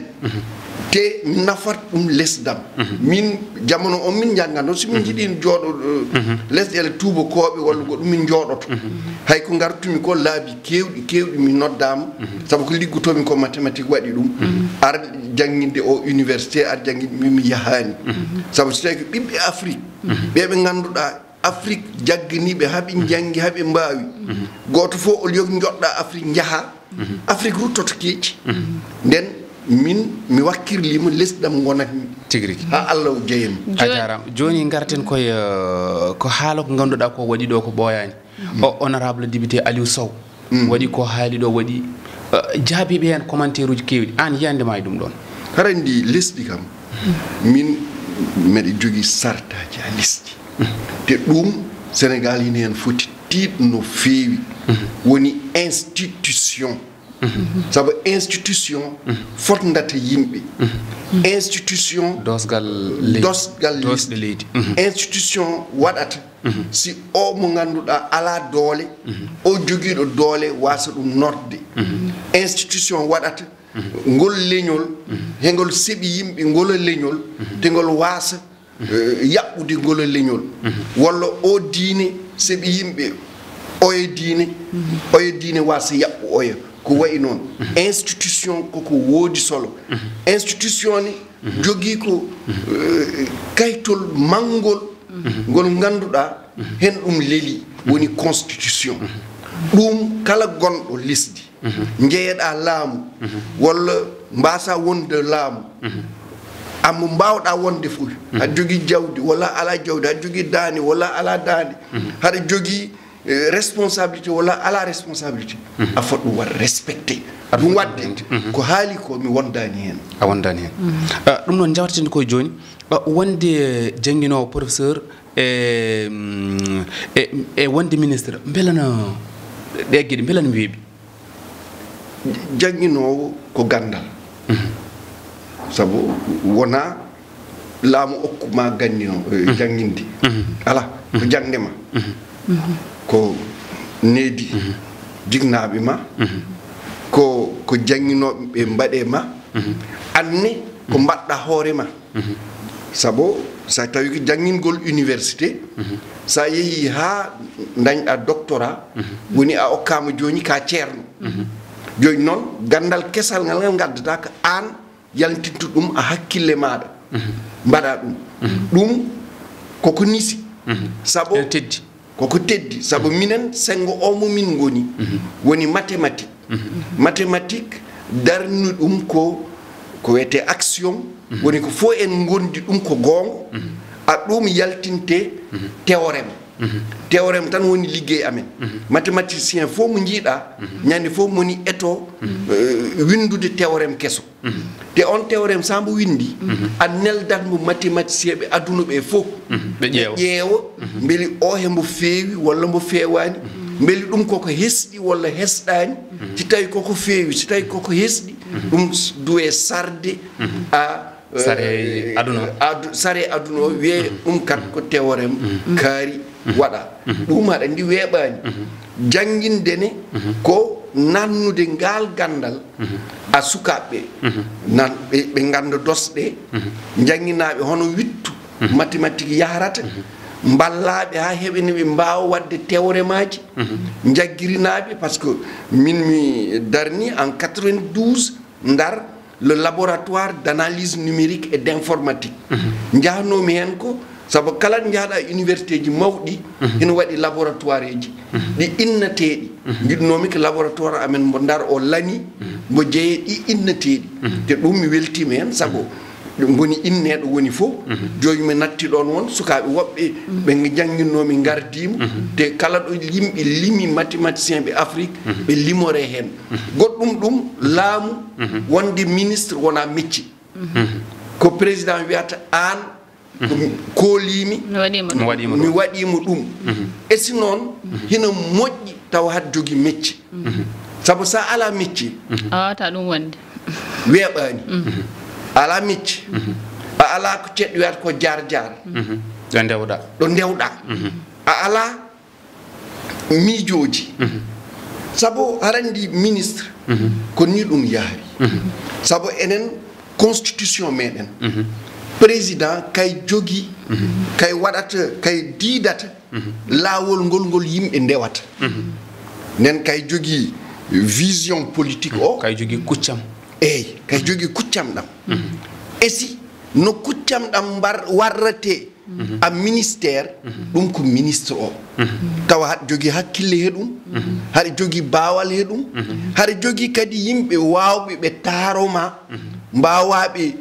Te mi nafat ɗum lesdam. Min, jamono on min njannganoo, si min njiɗi jooɗo, eh, lesɗe ele tuubakooɓe walla goɗɗum, min njooɗoto. Hay ko ngartumi ko laabi keewɗi, keewɗi mi noddaama, sabu ko liggotoomi ko mathématique waɗi ɗum. Ar jannginde o université, ar jannginde mi, mi yahaani. Sabu so tawi ko ɓiɓɓe Afrique, ɓe ɓe ngannduɗaa Afrique jagganii ɓe, haa ɓe njanngi, haa ɓe mbaawi. Gooto fof, au lieu ko njoɗɗaa Afrique njahaa, Afrique ruttoto keeci. Nden min mi wakkirliima lesdam ngonatmi. Tigi rigi. Haa Allah o jeyam. A jaaraama. Jooni ngarten koye, eh, ko haala ko ngannduɗaa ko waɗi ɗo ko ɓooyaani. O honorable député Aliou Sow. Waɗi ko haali ɗo, waɗi, eh, jaabiiɓe heen commentaire uji keewɗi. Aan yiyannde ma e ɗum ɗoon? Hara ndi lesdi kam, min mbeɗa jogii sartaaji haa lesdi. Te ɗum Sénégal ina heen foti tiiɗ no feewi. Woni institution. Sabu institution fotndata yimɓe. Institution Doosgal leydi. Doosgal Doosɗe leydi. Leydi. Institution waɗata si o mo ngannduɗaa alaa doole, o jogiiɗo doole waasa ɗum norde. Institution waɗata ngol leñol, he ngol seɓi yimɓe, ngol leñol, te ngol waasa, eh, yaɓɓude ngol leñol. Walla o diine seɓi yimɓe, oye diine, oye diine waasa yaɓɓu oya. Ko wayi noon, institution koko woodi solo. Institution ne jogii ko, eh, kaytol manngol, ngol ngannduɗaa heen ɗum leli, woni constitution. Ɗum kala gonɗo lesdi, njeyeɗaa laamu, walla mbaasa wonde laamu, amma mbaawɗaa wonde fof, aɗa jogii jawdi walla alaa jawdi, aɗa jogii daande walla alaa daande, haɗa jogii, eh, responsabilité walla alaa responsabilité, a foti ɗum waɗ respecté. Ɗum waɗde, ko haali ko mi wondaani heen. A wondaani heen. Ah, ɗum noon njawteten koye jooni. Ah, wonde jannginoowo professeur e, mm, e, e wonde ministre, mbela no ɗe geɗe, mbela no weeɓi? Jannginoowo ko ganndal. Sabu wonaa laamu okku ma ganni o, eh, jannginde. Alaa, ko jaŋde ma. Ko needi jinnaaɓe ma. Ko, ko jannginooɓe ɓe mbaɗe ma. Anne ko mbaɗɗa hoore ma. Sabu so tawi ko janngingol université, so a yehii haa ndañɗaa doctorat, woni a okkaama jooni ka ceerno. Jooni noon, ganndal kesal ngal, ngal ngaddataa ko aan yaltinta ɗum a hakkille maaɗa, mbaɗa ɗum. Ɗum koko nisi. Sabu ene teddi. Koko teddi, sabu minen senngo o mo min ngoni, woni mathématique. Mathématique darni ɗum ko, ko wiyetee axiome, woni ko fof en ngondi ɗum ko goonga, a ɗum yaltinte théorème. Théorème tan woni liggey amen. Mathématicien fof mo njiiɗaa, ñande fof moni eto, eh, winndude théorème keso. Te on théorème, so mbo winndi, a neldat mbo mathématicien ɓe aduna ɓe fof. Ɓe ƴeewa. Ɓe ƴeewa, mbeli o he mbo feewi walla mbo feewaani, mbeli ɗum koko hesɗi walla hesɗaani, si tawi koko feewi, si tawi koko hesɗi, ɗum s-, duwe sarde a, eh, sare aduna o. Adu-, sare aduna o, wiye ɗum kat ko théorème kaari waɗa. Ɗum aɗa anndi weeɓaani. Jannginde ne ko nannude ngaal ganndal a sukaaɓe ɓe. Nan ɓe, ɓe ngannda dosɗe, jannginaaɓe hono wittu mathématique yahrata, mballaaɓe haa heɓene ɓe mbaawa waɗde théorème aji, njaggirinaaɓe, parce que min mi darni en quatre-vingt-douze, Ndar, le laboratoire d'analyse numérique et d'informatique. Njahnoomi heen ko, sabu kala ɗo njahɗaa université ji mawɗi, ina waɗi laboratoire ji ɗi innateeɗi. Njiɗnoomi ko laboratoire amen mbo Ndar o lani, mbo jeyee ɗi innateeɗi. Te ɗum mi weltiima heen, sabu ngoni inneeɗo woni fof. Jooni mi natti ɗoon won sukaaɓe woɓɓe ɓe njannginnoomi ngardiima. Te kala ɗo yimɓe limi mathématicien ɓe Afrique, ɓe limoree heen. Goɗɗum ɗum laamu wonde ministre wonaa métier. Ko président wiyata aan ko kooliimi, Mi waɗiima ɗum. Mi waɗiima mi ɗum. Waɗiimo ɗum. E si noon, hino moƴƴi tawa haɗa jogii métier. Sabu so a alaa métier, A waawataa ɗum wonde. weeɓaani. A alaa métier, a alaa ko ceɗɗo wiyata ko jaar-jaar. Ɗo ndewɗaa. Ɗo ndewɗaa. A alaa miijooji. Sabu haɗa anndi ministre, ko nii ɗum yahri. Sabu enen constitution meɗen, président kay jogii, kay waɗata, kay diidata laawol ngol ngol yimɓe ndewata. Nden kay jogii vision politique o. Kay jogii kuccam. Eey, kay jogii kuccam ɗam. E si no kuccam ɗam mbar-, warratee a ministère, ɗum ko ministre o. Tawa haɗa jogii hakkille he ɗum, haɗa jogii baawal he ɗum, haɗa jogii kadi yimɓe waawɓe ɓe taaroo ma, mbaawaaɓe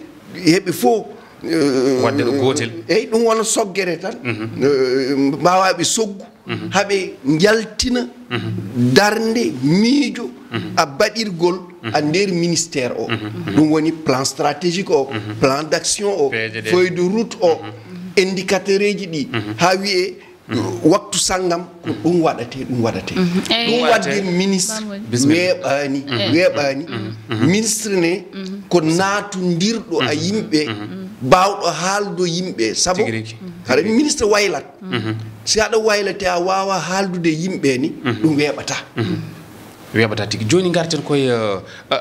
heɓe fof, eh, Waɗde ɗo gootel. Eey, ɗum wona soggere tan. Eh, mbaawaaɓe soggu, haɓe njaltina darnde miijo a baɗirgol a nder ministère o. Ɗum woni plan stratégique o, plan d'action o, Peeje ɗe. Feuille de route o, indicateur eji ɗi, haa wiyee waktu sanngam ko ɗum waɗatee, ɗum waɗatee. Eey. Ɗum waɗde ministre Bismillah. Weeɓaani, weeɓaani. Ministre ne ko naatondirɗo a yimɓe, baawɗo haaldo yimɓe. Sabu Tigi rigi. Haɗa ministre waylat. Si aɗa waylate a waawaa haaldude yimɓe ni, ɗum weeɓataa. Weeɓataa tigi. Jooni ngarten koye, eh, eh,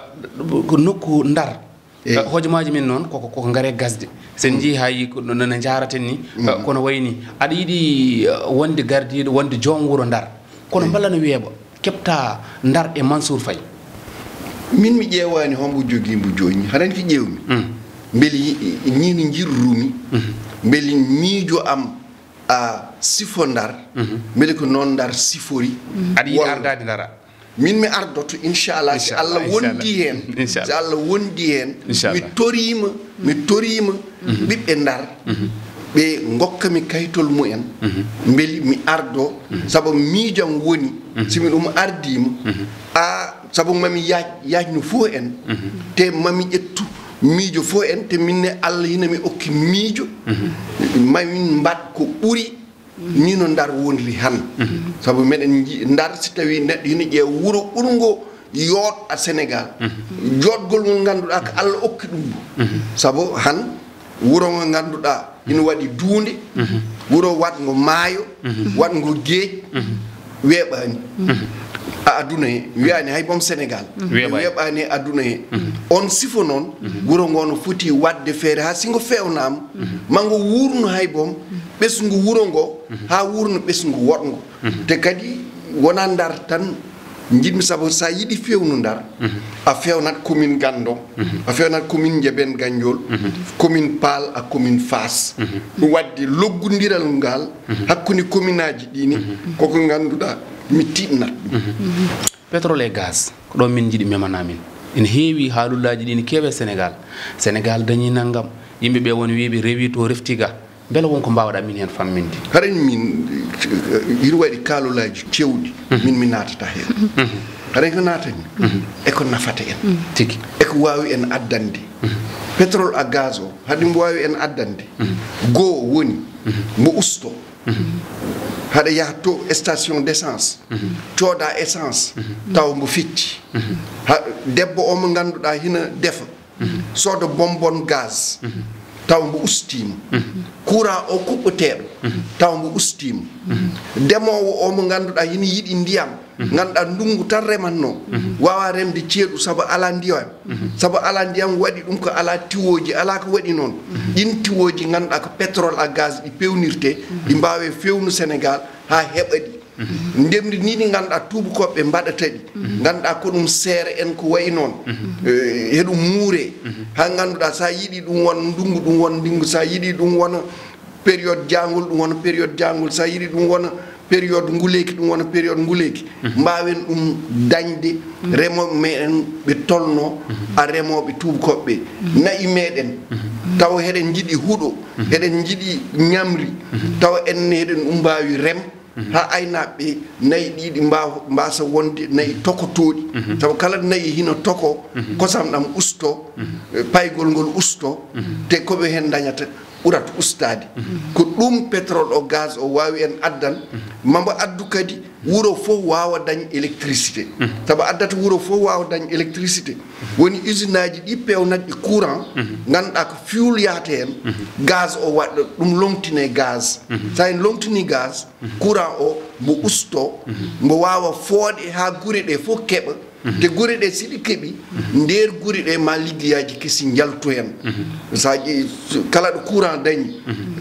ko nokku Ndar. Eey. Eh, hojomaaji men noon koko, koko ngare gasde. So en njii hay ko no, no njaaraten ni, eh, kono wayi ni aɗa yiɗi, eh, wonde gardiiɗo, wonde joom wuro Ndar. Kono mballa no weeɓa keɓta Ndar e Mansour Faye. Min mi ƴeewaani hombo jogii mbo jooni, haɗa anndi ko ƴeewmi? Mbeli ni no njirrumi, mbeli miijo am a sifo Ndar, mbeli ko noon Ndar sifori? Aɗa yiɗi Walla- ardaade Ndar? Min mi ardoto, inchallah, si Inchallah, Allah wondi inchallah. Heen, si Inchallah. Allah wondi heen, Inchallah. Mi toriima, mi toriima ɓiɓɓe Ndar, ɓe ngokka mi kayitol mumen, mbeli mi ardo, sabu miijam woni, si mi ɗum ardiima, a, sabu mami yaaj, yaajnu fof en, te mami ƴettu miijo fof en, te minne Allah hina mi okki miijo, mamin mbaɗ ko ɓuri. Ni no Ndar wonri han. Sabu meɗen nji-, Ndar, si tawi neɗɗo hino ƴeewa wuro ɓurngo yooɗ a Sénégal, jooɗgol ngol ngannduɗaa ko Allah okki ɗum. Sabu han wuro ngo ngannduɗaa ina waɗi duunde, wuro waɗngo maayo, waɗngo geej, weeɓaani. A aduna he, wiyaani hay boom Sénégal. Weeɓaani. Weeɓaani e aduna he. On sifo noon, wuro ngo no foti waɗde feere haa si ngo feewnaama, ma ngo wuurno hay boom ɓesngu wuro ngo, haa wuurno ɓesngu woɗngo. Te kadi wonaa Ndar tan njiɗmi, sabu so a yiɗi feewnu Ndar, a feewnat commune Gandon, a feewnat commune Ndiébène Gandiol, commune Paal, a commune Fass. Ɗum waɗde loggondiral ngal hakkunde commune aji ɗi ni, koko ngannduɗaa mi tiɗnat ɗum. Pétrole et gaz, ko ɗo min njiɗi memana min. Ene heewi haalullaaji ɗi ne keewi e Sénégal. Sénégal dañii nanngam, yimɓe ɓe won wiiɓe rewi to refti ga. Mbele won ko mbaawɗaa min heen famminde? Haray min, ina waɗi kaalolaaji keewɗi, min mi naatata heen. Haray ko naatani, e ko nafata en. Tigi. E ko waawi en addande. Pétrole à gaz o, haɗi mbo waawi en addande. Goo woni, mbo usto. Haɗa yaha to station d'essence, cooda essence, tawa mbo fecci. Ha, debbo o mo ngannduɗaa hina defa, sooda bonbon gaz, tawa mbo ustiima. Courant o kuɓɓeteeɗo, tawa mbo ustiima. Demoowo o mo ngannduɗaa hina yiɗi ndiyam, ngannduɗaa ndunngu tan rematnoo, waawaa remde ceeɗu sabu alaa ndiyam. Sabu alaa ndiyam waɗi ɗum ko alaa tiwooji, alaa ko waɗi noon. Ɗiin tiwooji ngannduɗaa ko pétrole à gaz ɗi peewnirtee, ɗi mbaawee feewnu Sénégal haa heɓa ɗi. Ndemri ni ɗi ngannduɗaa tuubakooɓe mbaɗata ɗi. Ngannduɗaa ko ɗum seere en ko wayi noon. Eh, heɗum muure. Haa ngannduɗaa so a yiɗi ɗum won ndungu, ɗum won ndungu. So a yiɗi ɗum wona période jaangol, ɗum wona période jaangol. So a yiɗi ɗum wona période nguleeki, ɗum wona période nguleeki. Mbaawen ɗum dañde, remooɓe meɗen ɓe tolno a remooɓe tuubakooɓe ɓe. Na'i meɗen, tawa heɗen njiɗi huɗo, heɗen njiɗi ñamri, tawa en heɗen ɗum mbaawi rem, haa aynaaɓe ɓe na'i ɗiɗi mbaaw-, mbaasa wonde na'i tokotooɗi. Sabu kala na'i hino toko, kosam ɗam usto, eh, paygol ngol usto, te ko ɓe heen ndañata ɓurat ustaade. Ko ɗum pétrole o, gaz o waawi en addan, ma mbo addu kadi wuro fof waawa dañ électricité. Sabu addata wuro fof waawa dañ électricité, woni usine aji ɗi peewnat ɗi courant, ngannduɗaa ko fuel yahata heen, gaz o waɗa ɗum lomtine gaz. So en lomtini gaz, courant o mbo usto, mbo waawa fooɗe haa gure ɗe fof keɓa. Te gure ɗe, si ɗi keɓi, nder gure ɗe ma liggeyaaji kesi njaltu heen. So a ƴe-, so kala ɗo courant dañi,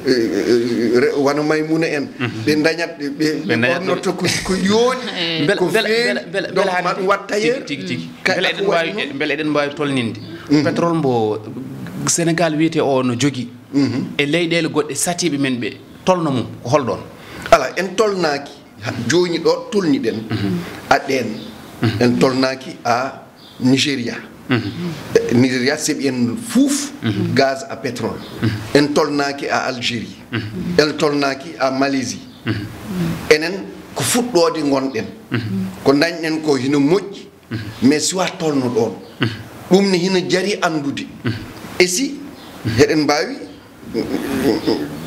eh, eh, re-, wano Maymuna en, ɓe dañat, ɓe, ɓe, ɓe ɓe dañat ɓornoto ko, ko yooɗi, mbele, ko mbele, feewi. Mbele, mbele, donc, mbele ma hannde ɗum waɗ tailleur. Tigi, tigi, tigi. Ka-, mbele eɗen ko waɗi waawi, noon? Mbele eɗen mbaawi tolninde pétrole mbo Sénégal wiyetee o no jogii e leyɗeele goɗɗe satiiɓe men ɓe, tolno mum ko hol ɗoon? Alaa, en tolnaaki. Ha, jooni ɗo tolniɗen, a ɗeen, en tolnaaki a Nigeria. Eh, Nigeria seɓi en fuuf gaz à pétrole. En tolnaaki a Algérie. En tolnaaki a Malaisie. Enen ko fuɗɗoode ngonɗen. Ko dañɗen ko hino moƴƴi, mais siwa tolno ɗoon. Ɗum ne hino jari anndude. E si heɗen mbaawi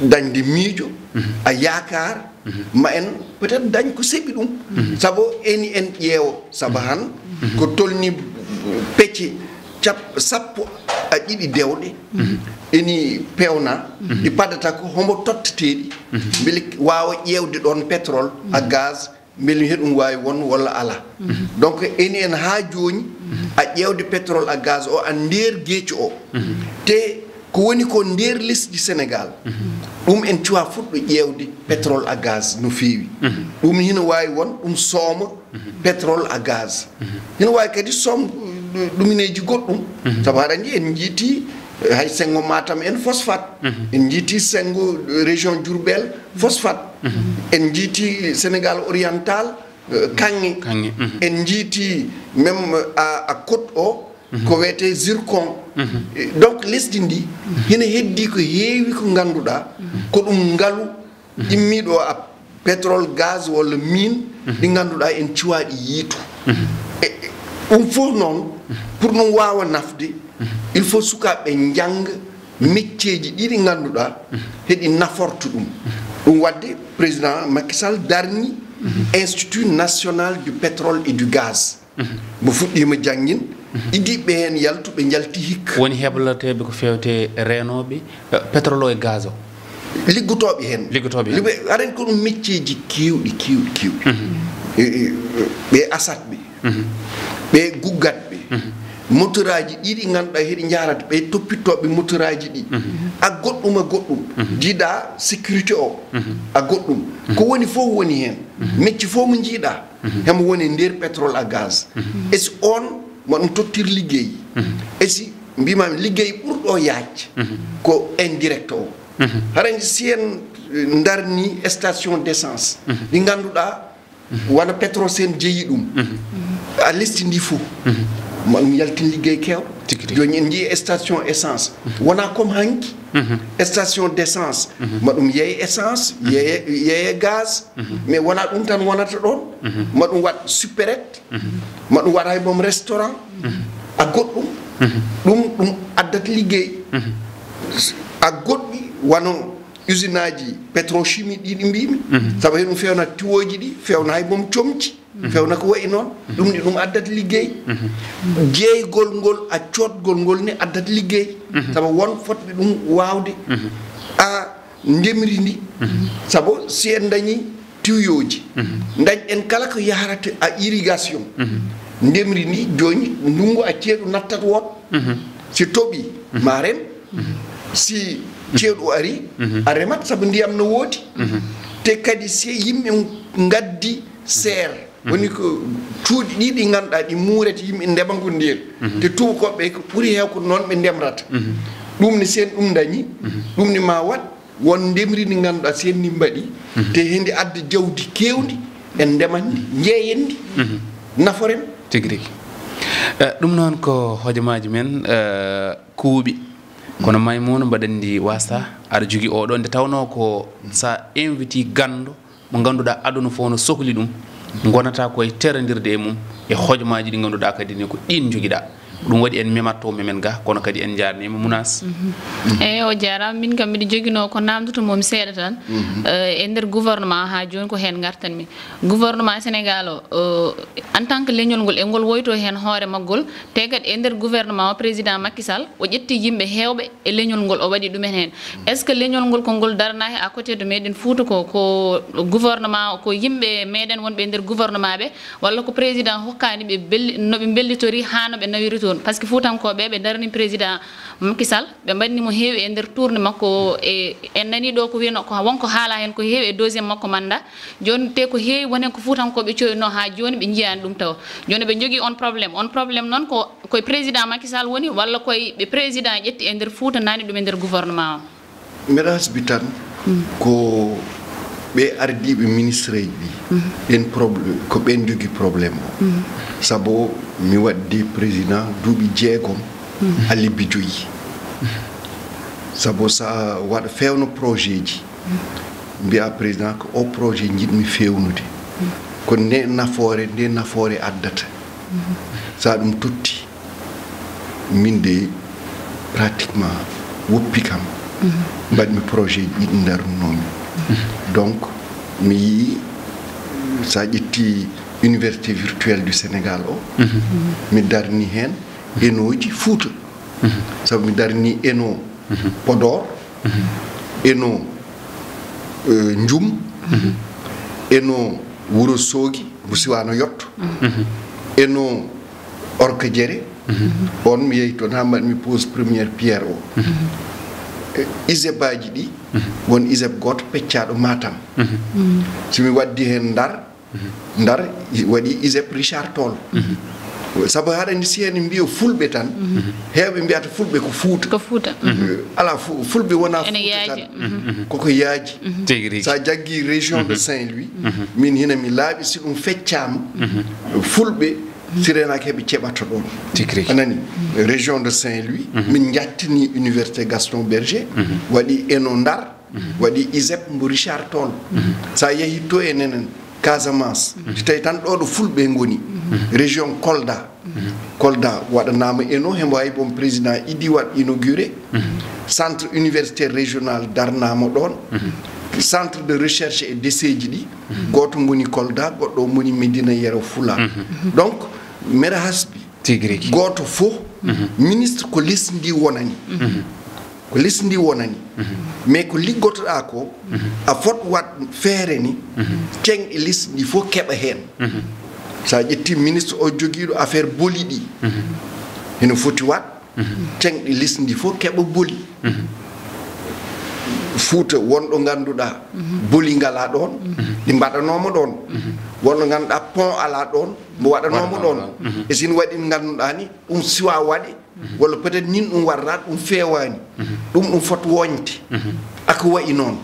dañde miijo, a yaakaar, ma en peut-être dañ ko seɓi ɗum. Sabu eni en ƴeewo, sabu han ko tolni pecce cap-, sappo e ɗiɗi dewɗe, eni peewna, ɗi paɗata ko homo totteteeɗi, mbele waawa ƴeewde ɗoon pétrole, a gaz, mbele heɗum waawi won walla alaa. Donc, eni en haa jooni, a ƴeewde pétrole, a gaz o, a nder geeci o. Te ko woni ko nder lesdi Sénégal, ɗum en cuwa fuɗɗo ƴeewde pétrole, a gaz no feewi. Ɗum hino waawi won, ɗum sooma pétrole, a gaz. Hino waawi kadi soom ɗumineeji goɗɗum. Sabu haɗa anndi en njiiti, eh, hay senngo Matam en phosphate. En njiiti senngo, eh, région Diourbel phosphate. En njiiti Sénégal oriental, eh, kaŋŋe. Kaŋŋe. En njiiti même, eh, a, a côte o, ko wiyetee zircon. Eh, donc lesdi ndi hino heddi ko heewi ko ngannduɗaa ko ɗum ngalu immiiɗo a pétrole, gaz walla mine ɗi ngannduɗaa en cuwaaɗi yiitu. E, e, ɗum fof noon, pour ɗum waawa nafde, il faut sukaaɓe njannga mecceeji ɗi ɗi ngannduɗaa heɗi naforta ɗum. Ɗum waɗde président Macky Sall darni Institut national du pétrole et du gaz. Mbo fuɗɗiima janngin, idii ɓe heen yaltu, ɓe njalti hikka. Woni heblateeɓe ko feewte reenooɓe, eh, pétrole o e gaz o. Liggotooɓe heen. Liggotooɓe heen. Liɓe, aɗa anndi ko ɗum mecceeji keewɗi, keewɗi, keewɗi. E, e, ɓe asatɓe, ɓe guggatɓe, motoraaji ɗi ɗi ngannduɗaa heɗi njahrata, ɓe toppittooɓe motoraaji ɗi. A goɗɗum, a goɗɗum. Jiidaa sécurité o, a goɗɗum. Ko woni fof woni heen. Mecce fof mo njiiɗaa, hemo woni e nder pétrole à gaz. E so oon, ma ɗum tottir liggey. E si mbiimaami liggey ɓurɗo yaaj ko indirect o. Haray si en, eh, ndarni station d'essence, ɗi ngannduɗaa wano Petrosen jeyi ɗum. A lesti ndi fof, ma ɗum yaltin liggey keew. Tigi, tigi. Jooni en njii station essence. Wonaa comme hanki. Station d'essence, ma ɗum yeeye essence, yeeye, yeeye gaz. Mais wonaa ɗum tan wonata ɗoon. Ma ɗum waɗ supérette, ma ɗum waɗ hay boom restaurant. A goɗɗum. Ɗum, ɗum addat liggey. A goɗɗi wano usine aji pétrochimie ɗi, ɗi mbiimi. Sabu heɗum fewna tiwooji ɗi, fewna hay boom comci. Fewna ko wayi noon, ɗum ni ɗum addat liggey. Jeeygol ngol, a coodgol ngol ni addat liggey. Sabu won fotɓe ɗum waawde. A ndemri ndi. Sabu si en dañi tiwooji, dañ en kala ko yahrata a irrigation. Ndemri ndi jooni ndunngu a ceeɗu nattat woon. Si toɓi, ma rem. Si ceeɗu ari, a remat sabu ndiyam no woodi. Te kadi si yimɓe ngaddi seer, woni ko cuuɗi ɗi ɗi ngannduɗaa ɗi muurete yimɓe ndema ko nder, te tuubakooɓe ko ɓuri heew ko noon ɓe ndemrata. Ɗum ne, si en ɗum dañi, ɗum ne ma waɗ won ndemri ndi ngannduɗaa si en ndi mbaɗi, te hendi adda jawdi keewndi, en ndeman ndi, njeeyen ndi, naforen. Tigi rigi. Eh, ɗum noon ko hojomaaji men, eh, kuuɓi. Kono Maimouna mbaɗen ndi wasta, aɗa jogi oɗo, nde tawnoo ko sa inviti ganndo mo ngannduɗaa aduna fof no sohli ɗum, ngonata koye terondirde e mum e hojomaaji ɗi ngannduɗaa kadi ne ko ɗin njogiɗaa. Ko ɗum waɗi en memat to memen ga, kono kadi en njaarniima Mounass. Eyi, o jaaraama. Min kam mbiɗa joginoo ko naamndoto mum seeɗa tan. Eh, e nder gouvernement haa jooni ko heen ngartanmi. Gouvernement Sénégal o, eh, en tant que leñol ngol, e ngol woyto heen hoore maggol, te kadi e nder gouvernement o, président Macky Sall, o ƴetti yimɓe heewɓe e leñol ngol, o waɗi ɗumen heen. Est-ce que leñol ngol ko ngol darnaa he à côté de meɗen Fouta ko, ko gouvernement, ko yimɓe meɗen wonɓe e nder gouvernement ɓe, walla ko président hokkaani ɓe belli-, no ɓe mbellitori haa no ɓe nawiri toon? Parce que Fuutankooɓe ɓe darni président Macky Sall, ɓe mbaɗni mo heewi e nder tournée makko, e en nani ɗo ko wiyno ko wonko haala heen ko heewi e deuxième makko mandat. Jooni te ko heewi woni ko Fuutankooɓe coyno haa jooni ɓe njiyaani ɗum taw. Jooni ɓe njogii on problème. On problème noon ko koye président Macky Sall woni walla koye ɓe président ƴetti e nder Fuuta nani ɗum e nder gouvernement o? Mbeɗa hasbi tan ko ɓe ardiiɓe ministre ji ɗi, ɓen problème, ko ɓen jogii problème o. Sabu mi waɗdi président duuɓi jeegom, a lebbi joyi. Sabu sa waɗa feewna projet ji, mbiya président ko o projet njiɗmi feewnude. Ko nde nafoore, nde nafoore addata. Sa ɗum totti, min de pratiquement woppi kam, mbaɗmi projet ji ɗi ndarnoomi. Donc mi yii, sa ƴetti Université virtuelle du Sénégal o, mi darni heen enooji Fuuta. Sabu mi darni eno Podor, eno, eh, Njum, eno Wuro Soogi, mo siwano yotto, eno Orka Jere, on mi yehi toon haa mbaɗmi pose première pierre o. Eh, ISEP aji ɗi, won ISEP gooto peccaaɗo Matam. So mi waddi heen Ndar, Ndar i-, waɗi ISEP Richard Toll. Sabu haɗa anndi si en mbiyo Fulɓe tan, heewɓe mbiyata Fulɓe ko Fuuta. Ko Fuuta. Eh, alaa, Fu-, Fulɓe wonaa Fuuta tan. Koko yaaji. Tigi rigi. Sa jaggi région de Saint-Louis, min hina mi laaɓi si ɗum feccaama, Fulɓe si renaaki heɓe ceɓata ɗoon. Tigi rigi. A nani? Région de Saint-Louis, min njattini Université Gaston Berger, waɗi eno Ndar, waɗi ISEP mbo Richard Toll. Sa yehi to e nenen Casamance, si tawi tan ɗo ɗo Fulɓe ngoni, région Kolda. Kolda waɗanaama eno, hembo hay bon président Idi Watt inauguré. Centre universitaire régional darnaama ɗoon. Centre de recherche et d'essai ji ɗi, gooto mboni Kolda, goɗɗo mboni Médina Yero Fula. Donc mbeɗa hasbi, tigi rigi, gooto fof, ministre ko lesdi ndi wonani. Ko lesdi ndi wonani. Mais ko liggotoɗaa ko, a fot waɗ feere ni, ceŋɗi lesdi ndi fof keɓa heen. So a ƴetti ministre o jogiiɗo affaire boli ɗi, hino foti waɗ ceŋɗi lesdi ndi fof keɓa boli. Fuuta wonɗo ngannduɗaa boli ngalaa ɗoon, ɗi mbaɗanooma ɗoon. Wonɗo ngannduɗaa pont alaa ɗoon, mbo waɗanooma ɗoon. E sin waɗi ngannduɗaa ni, ɗum siwa waɗe, walla peut-être nin ɗum warra, ɗum feewaani. Ɗum, ɗum fot woñde. Ako wayi noon.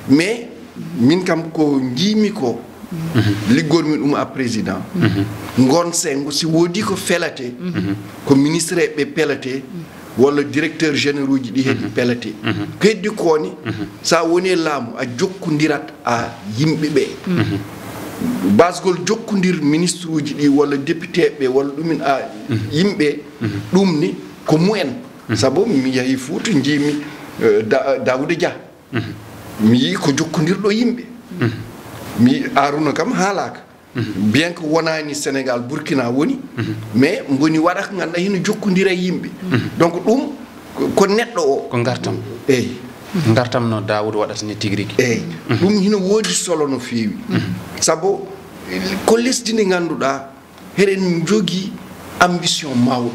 Mais min kam ko njiimi ko, liggormi ɗum à président. Ngon sengo si woodi ko felate, ko ministre ɓe pelate, walla directeur généraux ji ɗi heɗi pelate. Ko heddi ko ni, sa woni e laamu, a jokkondirat a yimɓe ɓe. Basgol jokkondir ministre uji ɗi walla député ɓe walla ɗumin a yimɓe, ɗum ni ko mumen. Sabu mi yahi Fuuta, njiimi, eh, Da-, Daouda Dia. Mi yii ko jokkondirɗo yimɓe. Mi yii Aruna kam haalaaka. Bien que wonaani Sénégal, Burkina woni, mais mboni waɗa ko ngannduɗaa hino jokkondira e yimɓe. Donc ɗum ko, ko neɗɗo o. Ko ngartam. Eyi. Ngartam no Daouda waɗata ni tigi rigi. Eyi. Ɗum hino woodi solo no feewi. Sabu ko lesdi ndi ngannduɗaa heɗen njogii ambition mawɗo.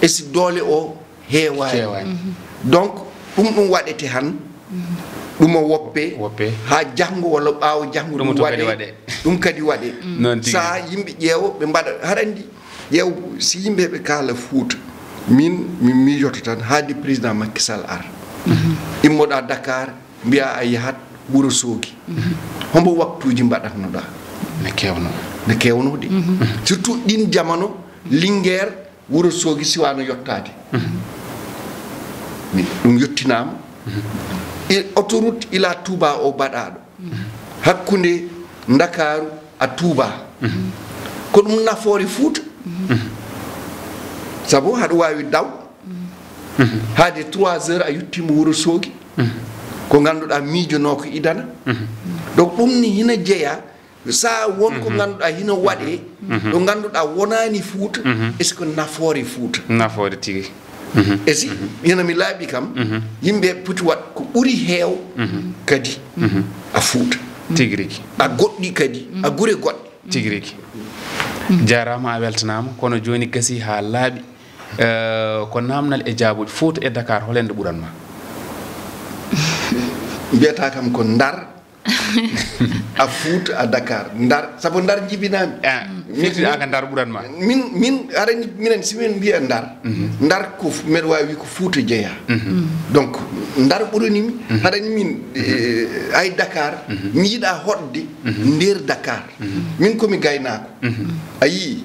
E si doole o heewaani. Heewaani. Donc ɗum, ɗum waɗete han, Ɗum o woppe. Woppe. Haa janngo walla ɓaawo janngo ɗum kadi waɗe. Ɗum kadi waɗe. Noon tigi. Saha yimɓe ƴeewo, ɓe mbaɗa, haɗa anndi, ƴeew, si yimɓe ɓe kaala Fuuta, min mi miijoto tan haade président Macky Sall ar. Immoɗa Dakar, mbiya a yahat Wuro Soogi. Hombo waktuuji mbaɗatnoɗa? Ne kewno. Ne kewno de. Surtout ɗin jamano, Linguère, Wuro Soogi siwano yottaade. Mi, ɗum yottinaama. E autoroute ila Touba o baɗaaɗo. Hakkunde Ndakaaru a Touba. Ko ɗum nafoore Fuuta. Sabu haɗa waawi daw. Haade trois heures a yottiima Wuro Soogi. Ko ngannduɗaa miijonoo ko idana. Donc ɗum ni hina jeyaa. Saha won ko ngannduɗaa hino waɗee, ɗo ngannduɗaa wonaani Fuuta, est-ce que nafoore Fuuta? Nafoore tigi. E si hino mi laaɓi kam, yimɓe poti waɗ ko ɓuri heew kadi a Fuuta. Tigi rigi. A goɗɗi kadi, a gure goɗɗe. Tigi rigi. Jaaraama, a weltanaama, kono jooni gasi haa laaɓi. Eh, ko naamnal e jaabuuji. Fuuta e Dakar, hol heen ɗo ɓuran ma? Mbiyata kam ko Ndar, a Fuuta, a Dakar. Ndar, sabu Ndar njibinaami. Ah, firti a ka Ndar ɓuran ma? Min, min, haɗa anndi, minen, si min mbiya Ndar, Ndar ko f-, mbeɗa waawi wi ko Fuuta jeyaa. Donc, Ndar ɓurani mi, haɗa anndi min, eh, ay Dakar, mi yiɗa hoɗde nder Dakar. Min ko mi gaynaako. A yii,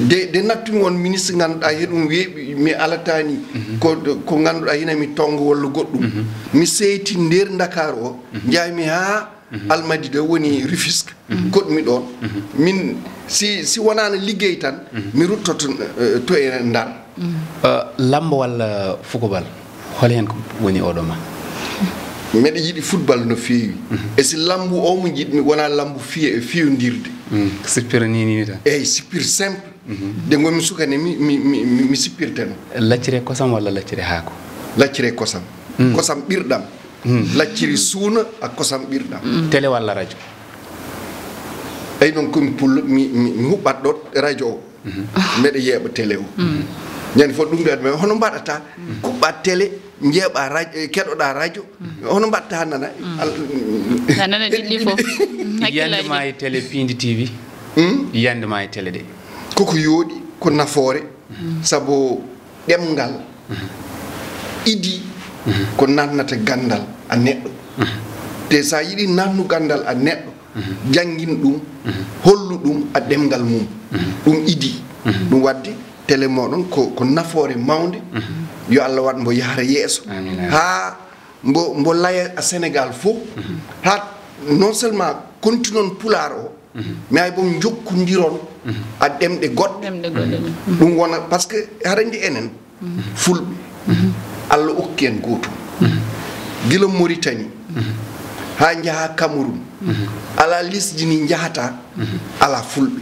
de, de nattumi on ministre ngannduɗaa heɗum weeɓi, mi alataani ko, ko ngannduɗaa hina mi tongo walla goɗɗum. Mi seyti nder Ndakaaru o, njahmi haa Almadi de woni Rufisque, koɗmi ɗoon. Min, si, si wonaano liggey tan, mi ruttoto, eh, to e Ndar. Eh, lambo walla fukobal? Hol heen ko woni oɗo ma? Mbeɗa yiɗi football no feewi. E si lambu o mo njiɗmi wona lambu fiye, fiyondirde. Sippira ni, ni tan? Eyi, sippir simple. Nde ngonmi suka ne mi, mi, mi, mi, mi sippirteno. Laccire kosam walla laccire haako? Laccire kosam. Kosam ɓirɗam. Lacciri suuna a kosam ɓirɗam. Télé walla radio? Eyi, noon komi pullo, mi, mi, mi huɓɓat ɗo radio o. Mbeɗa yeeɓa télé o. Ñande fof ɗum mbiyat mi, hono mbaɗata? Kuɓɓa télé, njeeɓa radio, eh, keɗoɗa radio. Hono mbaɗta nana? Al-, a nana ɗiɗɗi fof. Yande ma e télé Piindi T V. Yande ma e télé ɗe. Koko yooɗi, ko nafoore. Sabu ɗemngal idi ko nannata ganndal a neɗɗo. Te sa yiɗi nannu ganndal a neɗɗo, janngin ɗum, hollu ɗum a ɗemngal mum. Ɗum idi. Ɗum waɗde télé moɗon ko, ko nafoore mawnde. Yo Allah waɗ mbo yahra yeeso. Amiin, amiin. Haa mbo, mbo laya a Sénégal fof. Haa non seulement kontinon Pulaar o, mais ay boom njokkondiron a ɗemɗe goɗɗe. Ɗemɗe goɗɗe, ɗum. Ɗum wona, parce que haɗa anndi enen, Fulɓe, Allah okki en gootum. Gila Mauritanie, haa njaha Cameroun, alaa lesdi ndi njahata, alaa Fulɓe.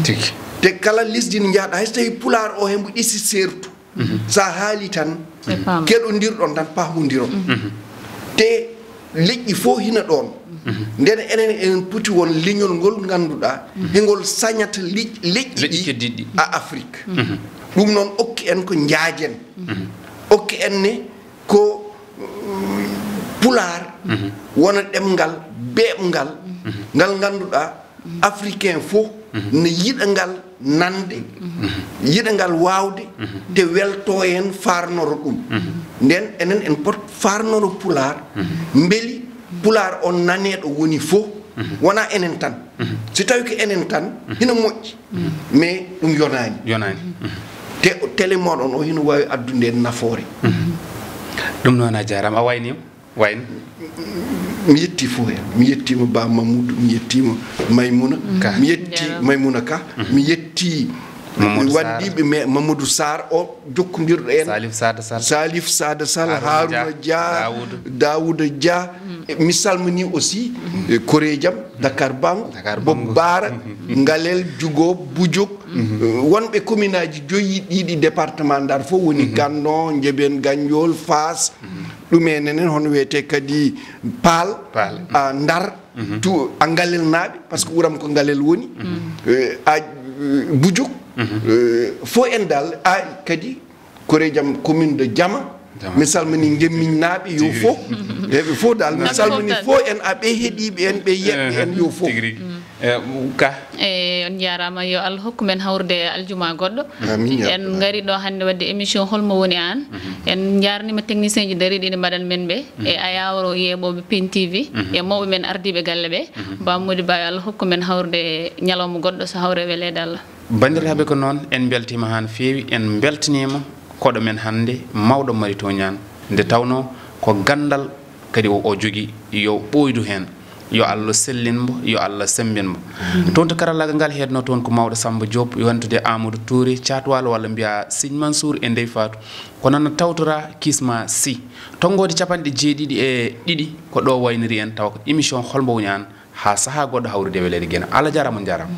Tigi. Te kala lesdi ndi njahata, hay so tawi Pulaar o hembo ɗisi sertu, sa haali tan, keɗondirɗon tan, pahmondiron. Te leƴƴi fof hina ɗoon. Nden enen, enen poti won leñol ngol ngannduɗaa, hengol sañata leƴ-, leƴƴi ɗi a Afrique. Ɗum noon okki en ko njaajen. Okki en ne ko, mm, Pulaar wona ɗemngal beeɓngal, ngal ngannduɗaa Africain fof ne yiɗa ngal nande, yiɗa ngal waawde, te welto en, faarnoro ɗum. Nden enen en pot faarnoro Pulaar, mbeli Pulaar on naneeɗo woni fof, wona enen tan. So tawi ko enen tan, hino moƴƴi, mais ɗum yonaani. Yonaani. Te o télé moɗon o hino waawi addude en nafoore. Ɗum noon, a jaaraama, a wayniima. Wayno? Mi yetti fof heen. Mi yettiima Ba Mamoudou, mi yettiima Maymuna. Ka. Mi yetti Maymuna Ka. Mi yetti Mamadou Sarr. Waɗdiiɓe me Mamadou Sarr o jokkondirɗo en. Salif Sada Sall. Salif Sada Sall, Harouna Dia. Daouda Dia. E mi salmini aussi, e, koreejam, Dakar Bango, Dakar Bob Bango. Bara, Ngalel, Jugo, Bujok. E, wonɓe commune aji joyi ɗiɗi département Ndar fof woni Ganno, Njeben, Ganjol, Faas, ɗum en enen, hono wiyetee kadi Paal, Paal. A Ndar, tu a Ngalel naaɓe, parce que wuram ko Ngalel woni. Eh, a, eh, Bujuk, eh, fof en dal, a kadi, koreejam commune de Diama, Mi salmini ngemminnaaɓe yo fof, ɓe fof dal mi salmini fof en, aɓe heɗiiɓe en, ɓe yeɓɓe en yo fof. Ka e on njaaraama, yo Allah hokku men hawrude aljuma goɗɗo. En ngari ɗo hannde waɗde émission Holmo woni aan. En njaarnima technicien ji dariiɗi ɗi mbaɗan men ɓe, e ayawro yeeɓooɓe Pin T V, e mawɓe men ardiiɓe galle ɓe. Ba Mody Ba, yo Allah hokku men hawrude ñalawma goɗɗo so hawre weleede Allah. Banndiraaɓe, ko noon, en mbeltiima haa no feewi, en mbeltaniima koɗo men hannde, mawɗo Mari Tooñaan, nde tawnoo ko ganndal kadi o o jogii, yo ɓooydu heen, yo Allah sellin mbo, yo Allah semmbin mbo. Toon to karallaagal ngal heednoo toon ko mawɗo Sammba Diop, yontude Amadou Touré, Caat Waalo walla mbiyaa Siñ Mansour e Ndey Faatu, ko noon no tawtoraa Kisma Sy. Tonngoode capanɗe jeeɗiɗi e ɗiɗi ko ɗo wayniri en, tawa ko émission Holmo woni aan, haa sahaa goɗɗo hawrude e weleede Geno. Allah jaaraama, on njaaraama.